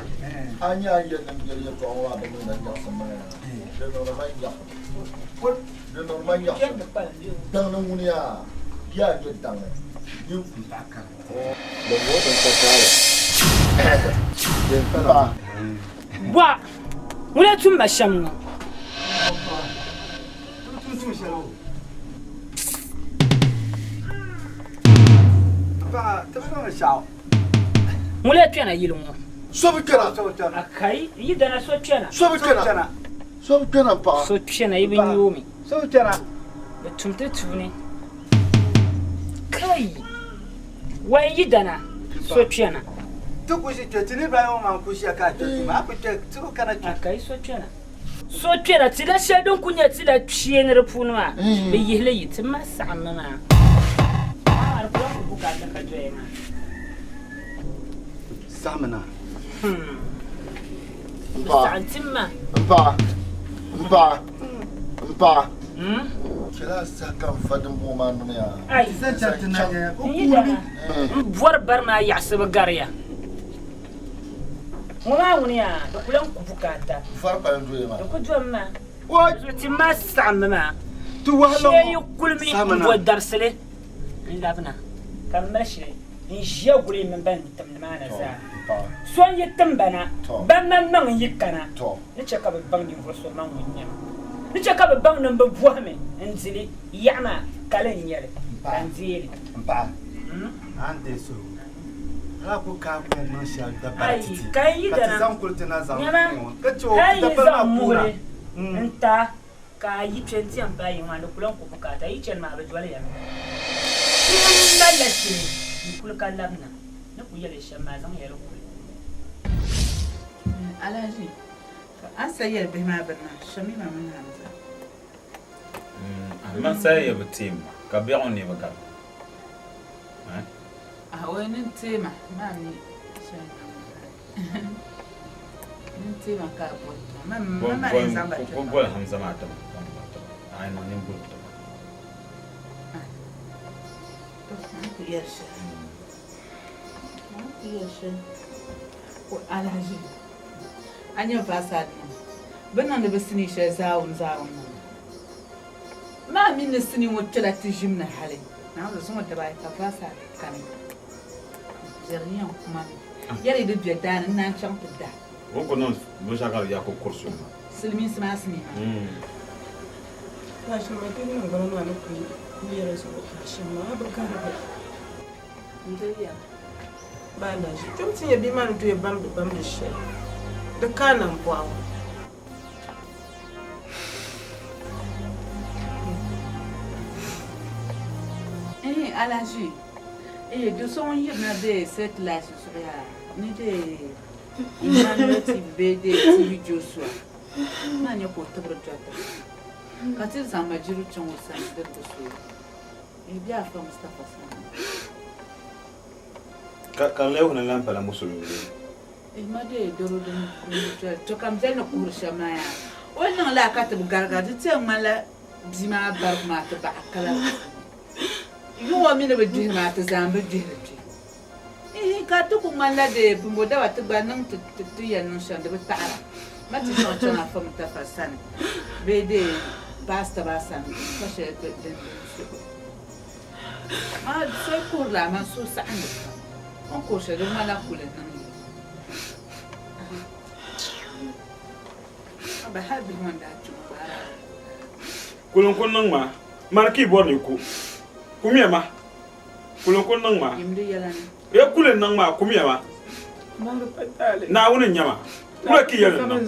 A nya a ni yɛli ni m biɛri yɛtɔɣa ŋɔ maa bi niŋda nyaɣisim maa yaa. Di niŋdi ma nyaɣisim. Di niŋdi ma nyaɣisim. Daŋ ni ŋuni yaa? Yaa nyɛ daŋ ni. Bɔmbɔŋɔ din ka taali. Din paɣa. Bɔɣ ŋuna tum ma shɛm ŋɔ. Ŋuna kpɛna yili ŋɔ. So bi kpɛna. Akai, yi dana so kpɛna. So bi kpɛna. So bi kpɛna m paɣa. So kpɛna yi bi nyoomi. So bi kpɛna. Bɛ tum ti tuuni. Kai! Wai yi dana so kpɛna. Ti ku ʒi kpɛ, ti niriba ayi ŋɔ maa n-ku ʒiya ka a kpɛ ti maa, a ku kpɛ, ti ku kana kpɛ. Akai so kpɛna. So kpɛna, tila shɛli din ku nyɛ tila kpeeni di puuni maa, bɛ yihi li yi ti ma saɣimmi maa. Amaa di ku lahi ku bukaata ka doya maa. Saɣimmi na. Bɛ saɣim ti ma. M paɣa, m paɣa, m paɣa. Chɛla a saha ka n fa dimbɔŋɔ maa niŋ ya. Ai, n yi dana, m bɔri bari maa yaɣisibu gari ya. Ŋɔ maa ŋuni yaa, di ku lan ku bukaata. Fari kpalim doya maa. Di ku domi maa. Zuɣu ti maa saɣimmi maa. Shee yi kulimi m-bo dabisili n-labina ka m mali shili n-ʒiya guli m mini ban tim nimaani zaa. So n-yi tim ba na, ban maŋmaŋ n-yi kana ni chɛ ka bɛ baŋ ninvuɣ so maŋ ŋun nyɛ ma. Ni chɛ ka bɛ baŋ ni m bi bɔhimi n-di li, yaɣa maa kali n-nyɛ li ka n deei li. M paɣa, a ni deei suhigu, a ku kaai ku yɛn niŋ shɛli dabari Ayi, ti ti, ka n yi ka ti dana, zaŋ kuli ti na zaŋ nyama, ŋɔ ka chɛ o hal yi dabari zaŋ maa puuna. muɣili n-ti a ka a yi kpe nti yɛn paai yiŋ maa, di ku lan ku bukaata. Yi chani maa, bɛ doli ya mi. Ti malila shili n-kuli ka labina. Ni ku yɛli shɛm maa, zaŋ ya li kuli. Alhaji, ka a ni sa yɛli bihi maa bini maa, Shamima mini Hamza. Man saya yɛ bi teem ma, ka biɛɣu n-neei bi gari ma. Ahoi ni n-teei ma, maa mi shɛli ni n-teei ma ka a boli ma. Ma ma ni zaŋ ba kpɛ Bo boli Hamza maa ti ma, a yi niŋ nini boli ti ma. To, n ku yɛli shɛli. N ku yɛli shɛli. Ko Alhaji, a nya vaasa niŋ bɛ niŋdi bɛ sinii shɛli zaawuni zaawuni ŋɔ maa. Maa mi ni sinii ŋɔ kpɛla ti ʒim ni hali naawuni zuŋɔ dabaayi ka vaasa kani. Biɛri ni yɛn kuma mi. Yɛli di be daa ni n naan chaŋ ti da. O ku niŋ binshɛɣu ka di yaa ka o kuri suhu maa. Silimiinsi maa sinii maa. Ashima di niŋgbuna maa ni kuli yɛli zuɣu ashima maa bi garigi. N-diriya baa na ʒi. Kpɛm ti nya bia maa ni doya bamdi bamdi shɛli. Di kaai nambɔɣu. Ehe Alhaji, ehe do so ŋun yirina be satellite zuɣu yaa ni de Emmanuel TV bee de TV Joshua maa nyɛ ka o tibiri dɔriti ka ti zaŋ majiri chaŋ o sani di bi so. Ehe bɛ Afa Mustapha sani. Ka ka di lee wuhi ni lan pala musulimi bee? Ehe ma de doro din doli to ka m beli ni kuhiri shɛm maa yaa. O ni niŋ lala ka ti bi gariga, di ti yɛn ŋmanila bia maa barigu maa ti baɣa kala puuni. Yuŋ o mi ni bi gbihiri maa ti zaŋ bi gbihiri kpe. Ihi, ka ti ku ŋmanila dee bimbo daba ti gba niŋ ti ti yɛn niŋ shɛm di bi taɣira. Ma ti chaŋ chaŋ Afa Mutafa sani bee dee paasita maa sani pa shɛli din din suhu. Maa so yi kuhirila amaa suhu saɣindi pam. O ni kuhiri shɛli di ŋmanila kuli n-niŋ li. Aba hali bihi ŋɔ n-daa kpi ŋɔ gba a daa bi kuhira. Kuli n-ku niŋ ma, mani ka yi bɔri ni yi ku. Kumiya ma. Kuli n-ku niŋ ma. Yim di yɛla ni. Ya kuli n-niŋ ma, kumiya ma. Naawuni n-nyɛ ma. Kula ka yi yɛli ni niŋ.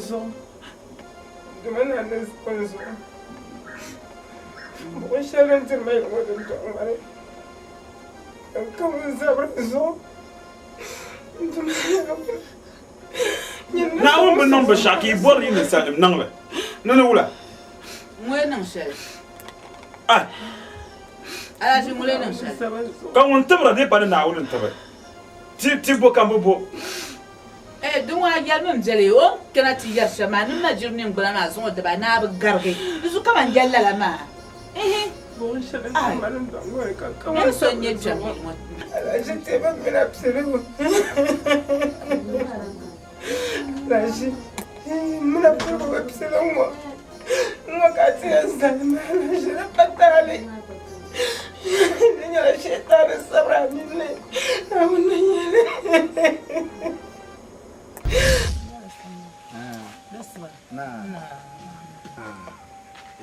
Naawuni bi niŋ binshɛɣu ka yi bɔri ni yi ninsalinim niŋ li ni ni wula? Ŋɔ yi niŋ shɛli. Ai! Alahaji ŋɔ lee niŋ shɛli. Ka ŋun tibira dii pa ni Naawuni n-tibi ti, ti bo ka m bi bo. Eh, di ŋɔ a yɛlimi m-beli o ni kana ti yɛri shɛm maa ni majiri niŋgbuna maa zaŋ o daba ni a bi garigi di zuɣu kaman yɛli lala maa. Ihi! Ai! Nɛri so n-nyɛ kpɛm yili ŋɔ. Alahaji teema mini a piligu. Alahaji mini a piligu bi pili ŋɔ. Ŋɔ ka ti yɛn zali maa Alahaji di pa taali. Di nyɛla shɛtaani sabiri a nini ni. Naawuni ni yɛli.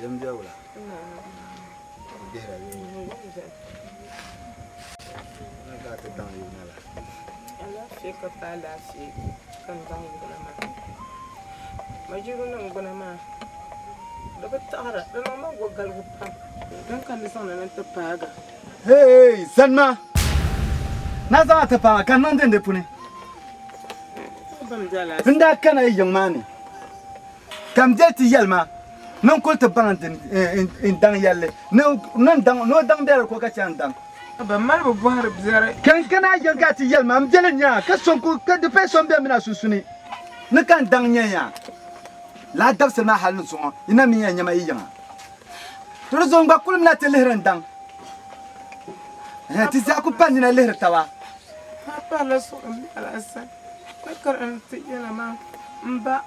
Yɛm bɛ wula? Bihira yuli ka ti daŋ yuli la. Alaafee ka pa alaafee ka n daŋ yuli maa. Majuru niŋgbuna maa di bi taɣira di niŋ ma gɔgaligu pam. Din ka ni zaŋli ni ti paaga. Hey, Zanma! Na zaŋ a ti paai ma ka n niŋ din di puni. N daa kana yi yiŋ maa ni ka m beli ti yɛli ma ni n kuli ti baŋ n daŋ yɛlli ni o daŋ be di ko ka chɛ n daŋ. Ban mali bi bɔhiri biɛri. Ka n kana a yiŋ ka a ti yɛli ma m beli nya ka so ka di paya so m-be m mini a sunsuni ni ka n daŋ nya ya. Lala dabisili maa hali ni zuŋɔ yi na mi yɛn nya ma yi yiŋa. To di zuɣu n gba kulimina ti lihiri n daŋ. Ti zaa ku pa nina lihiri taba. A parila suɣu m-be Alhassan ka kari n-ti yɛla maa, M ba,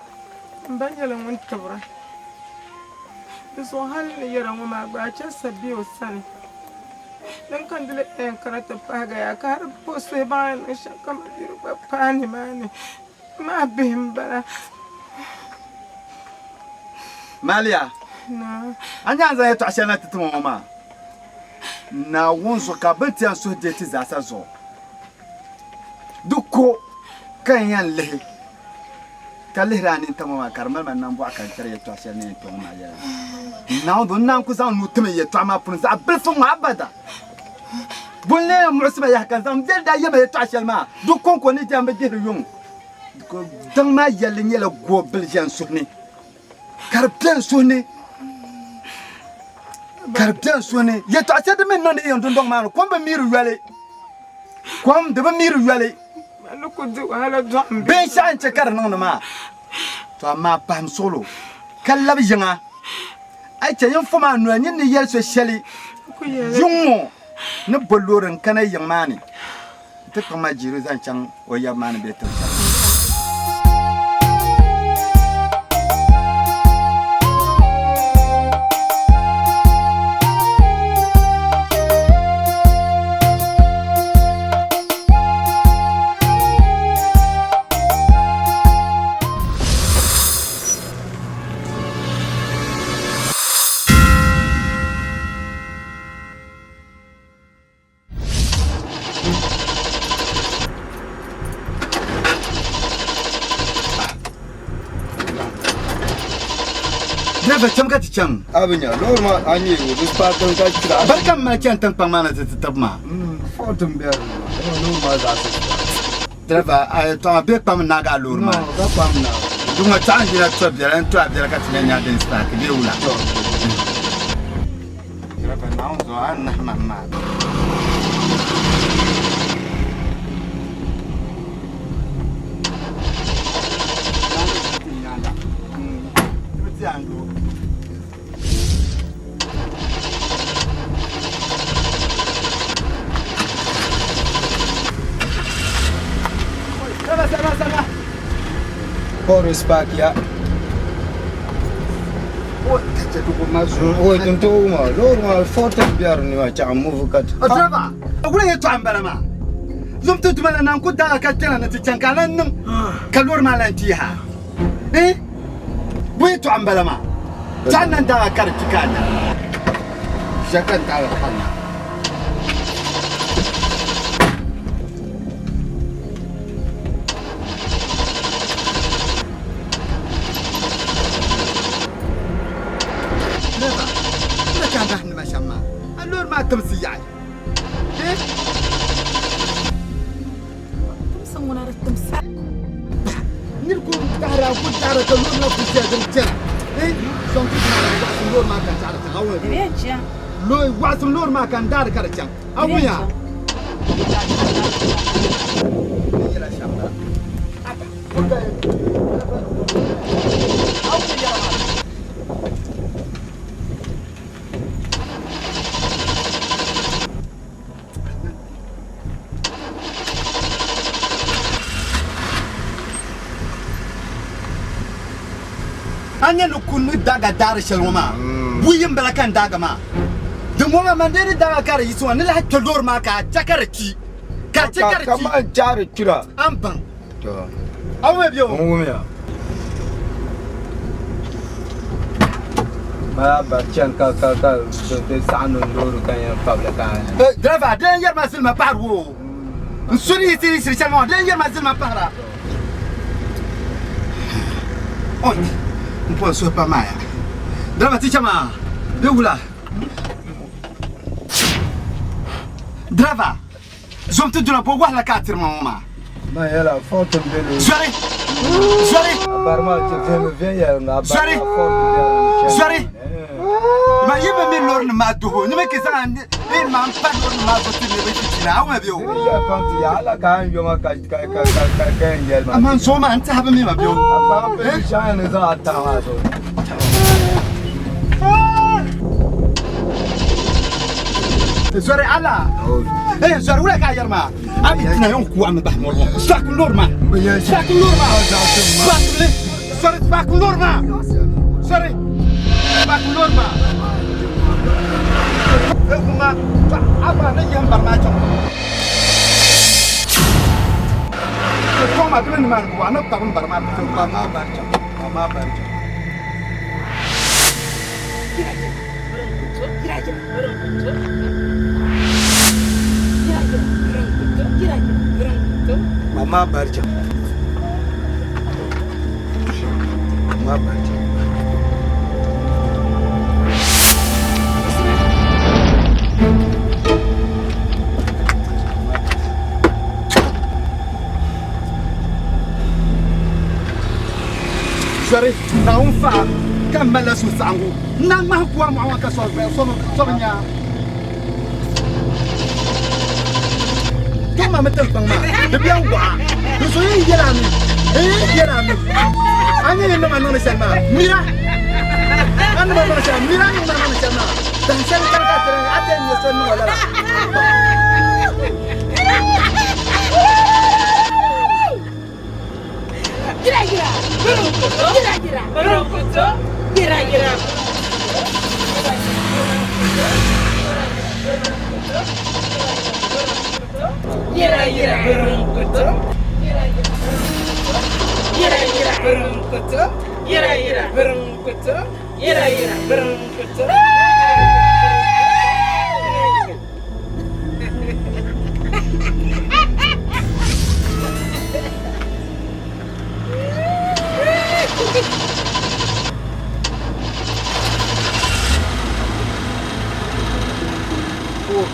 m ba nyɛla ŋun tibira. Di zuɣu hal n ni yɛra ŋɔ maa gba, a chɛ sa be o sani. Din ka n di li yɛn kana ti pahigi ya, ka a di bo suhi baŋ a ni niŋ shɛm ka mabia gba paai nimaani. Maa bihi m-bala. Malia, a nya a ni zaŋ yɛtɔɣ shɛli na ti ti ma ŋɔ maa? Naawuni zuɣu ka bɛ ni ti yɛn suhi deei ti zaasa zuɣu. Di ko ka n yɛn lihi, ka lihiri a nintam ŋɔ maa ka di mali ma nambɔɣu ka n tiri yɛtɔɣ shɛli ni yɛn kpe ŋɔ maa yɛla. Naawuni zuɣu n naan ku zaŋ nuu tim n yɛtɔɣa maa puuni zaɣ bilifu ŋɔ abada. Bɔ n-lee yɛn muɣisi ma yaha ka n zaŋ m biɛli daa yɛma yɛtɔɣ shɛli maa? Di kɔŋko ni jɛm bi gbihiri yuŋ. Daŋ maa yɛlli nyɛla goobili ʒe n suhu ni, ka di be n suhu ni, ka di be n suhu ni. Yɛtɔɣ shɛli din mi niŋdi yiŋ dundɔŋ maa ni, kom bi miiri yoli, kom di bi miiri yoli. Binshɛɣu n-chɛ ka di niŋdi maa, to amaa pahim suɣilo ka labi yiŋa. A yi chɛ yin fom a noya nyin ni yɛli so shɛli yuŋ ŋɔ ni bo loori n-kana yiŋ maa ni nti kpuɣi ma jiiri zaŋ chaŋ o yab maa ni be tiŋ shɛli. Driver cham ka ti chaŋ. A bi nya loori maa a nyɛ o bi paaki ka chira. Bari ka m mali chani tiŋkpaŋ maa ni ti ti tabi maa. Fɔɔti m bɛ di ni loori maa zaa sa. Driver a yɛltɔɣa bee kpam n naagi a loori maa No, ka kpam naagi. Di ŋɔ tɔɣa n yina tɔ biɛla n tɔ a biɛla ka ti nya nya din spark bee wula. Driver Naawuni zuɣu a ni nahi ma maa. ti an yo. Sama sama sama. Boris Park ya. O tin to ma loori maa fortin biɛri ni maa chaɣa muvi ka O driver, o kuli yɛltɔɣa n bala maa. Zom ti duma la naan ku daaga ka kpɛna ni ti chaŋ ka a lan niŋ ka loori maa lan ti ha. Eh? Bo yɛltɔɣa n bala maa? Ti a nan daaga ka di kpi ka a nya. Shɛli ka n daaga ka a nya. Driver, wula ka a bahi nima shɛm maa? A loori maa timsi yaɣi. Eh? Timsi ŋuna di timsi. Nir ku dahira ku dahira ka loori na ku ʒɛya din chana. Eh? Sɔŋ ti maa waɣisim loori maa ka n chaɣiri chaŋ. A wumya Di yɛn chaŋ. Waɣisim loori maa ka n daari ka di chaŋ. A wumya? A nya ni ku ni daaga daari shɛli ŋɔ maa, buyi m-bala ka n daaga maa. Din ŋɔ maa, man dee ni daaga ka di yiɣisi ŋɔ, ni lahi kpe loori maa ka a chɛ ka di kpi. Ka a chɛ ka di kpi. Kaman chaari kpira. A ni baŋ. A wumya bɛ o? N wumya. Maa bari chani ka ka ka di saɣim ni loori ka yɛn fabili ka. Driver, di lan yɛri ma zilima pahiri o. N suri yi ti yiɣisiri shɛli maa, di lan yɛri ma zilima pahira. Oi, m po n suhu pam maa ya. Driver ti chama bɛ wula. Driver, zom ti duna bo wahala ka a tiri ma ŋɔ maa. Man yɛla fɔɔti m be loori. Zɔri! Zɔri! A bari maa ti vihimi viɛnyɛliŋga a bari Zɔri! maa fɔɔti be loori. Zɔri! Ma yi bi mi loori nim maa duhu ni mi ki zaŋ a ni maa m-pa loori nim maa zuɣu ti niriba chichina a wumya bɛ o. Di yɛli pam ti yaa ala ka a ni yoma ka ka ka ka ka ka yɛn yɛli maa. Amaa n sɔŋ maa n tɛha bi mi ma bɛ o. A paɣa pili shɛŋa ni zaŋ a tahi maa zuɣu. Zɔri ala! Eh zɔri wula ka a yɛri maa? A mi tina yɔn ku a mi bahi mɔri ŋɔ. Spark loori maa. Spark loori maa. Spark li. Sorry, spark loori maa. Sorry. Spark loori maa. Eh kuma a ba ne yɛn bari maa chaŋ. Tɔŋ maa ti mi nimaani bɔ a ni kpabi n bari maa. Kpabi maa bari chaŋ. Kpabi maa bari chaŋ. Mama barca. Mama barca. Zɔri Naawuni faɣa ka m malila suhusaɣiŋgu n na ŋmahi kuwa mɔɣu ŋɔ ka sɔbi nya Kpɛŋ maa mi tiŋkpaŋ maa di bɛn waɣa di so yi yɛl a mi di yi yɛl a mi a ni yi niŋ a niŋdi shɛli maa mira a niŋ a niŋdi shɛli mira a niŋ a niŋdi shɛli maa dahin shɛli kani ka a ti a ti yɛn nyɛ so niŋ o lala. Gira gira, gira gira, gira gira. Gira gira, gira gira, gira gira, gira gira.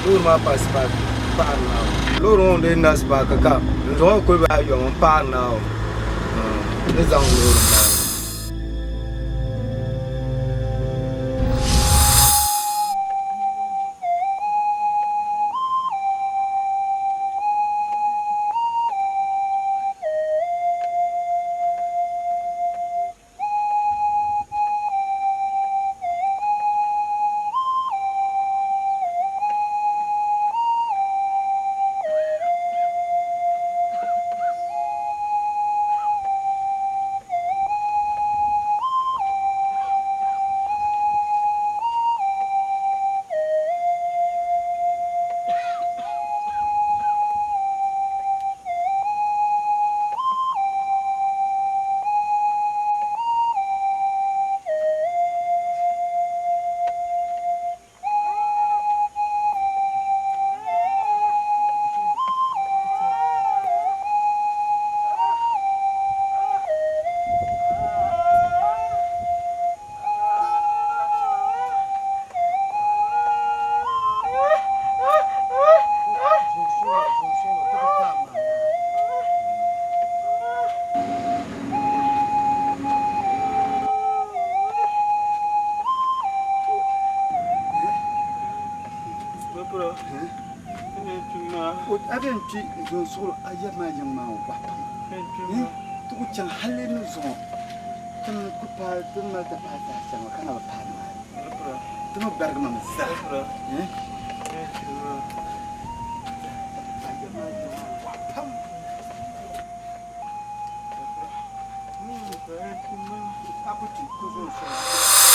Loori maa pa sipaaki paɣari naawuni loori ŋɔ dee na sipaaki ka n zaŋ o kuli bahi yom n paɣari naawuni ni zaŋ loori maa. A bɛn kpi n-zo n-suɣil a yab maa yiŋ maa n-waɣi pam. Ti ku chaŋ hali ni zuŋɔ ti ni ku paai ti ni mali ti paai saha shɛli ŋɔ ka na bi paai nimaani. Ti mi gbarigi ma mi zaa. A yab maa yiŋ maa n-waɣi pam. A ku kpi ku zo n-suɣil a.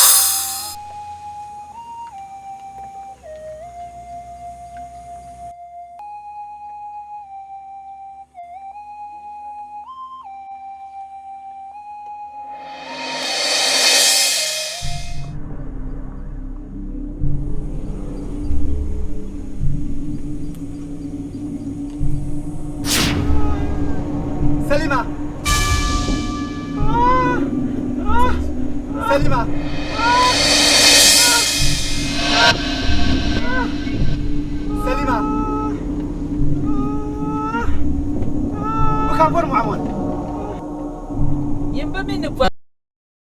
Salima! Salima! Salima! Bɛ ka bɔri mɔɣu ŋɔ ni.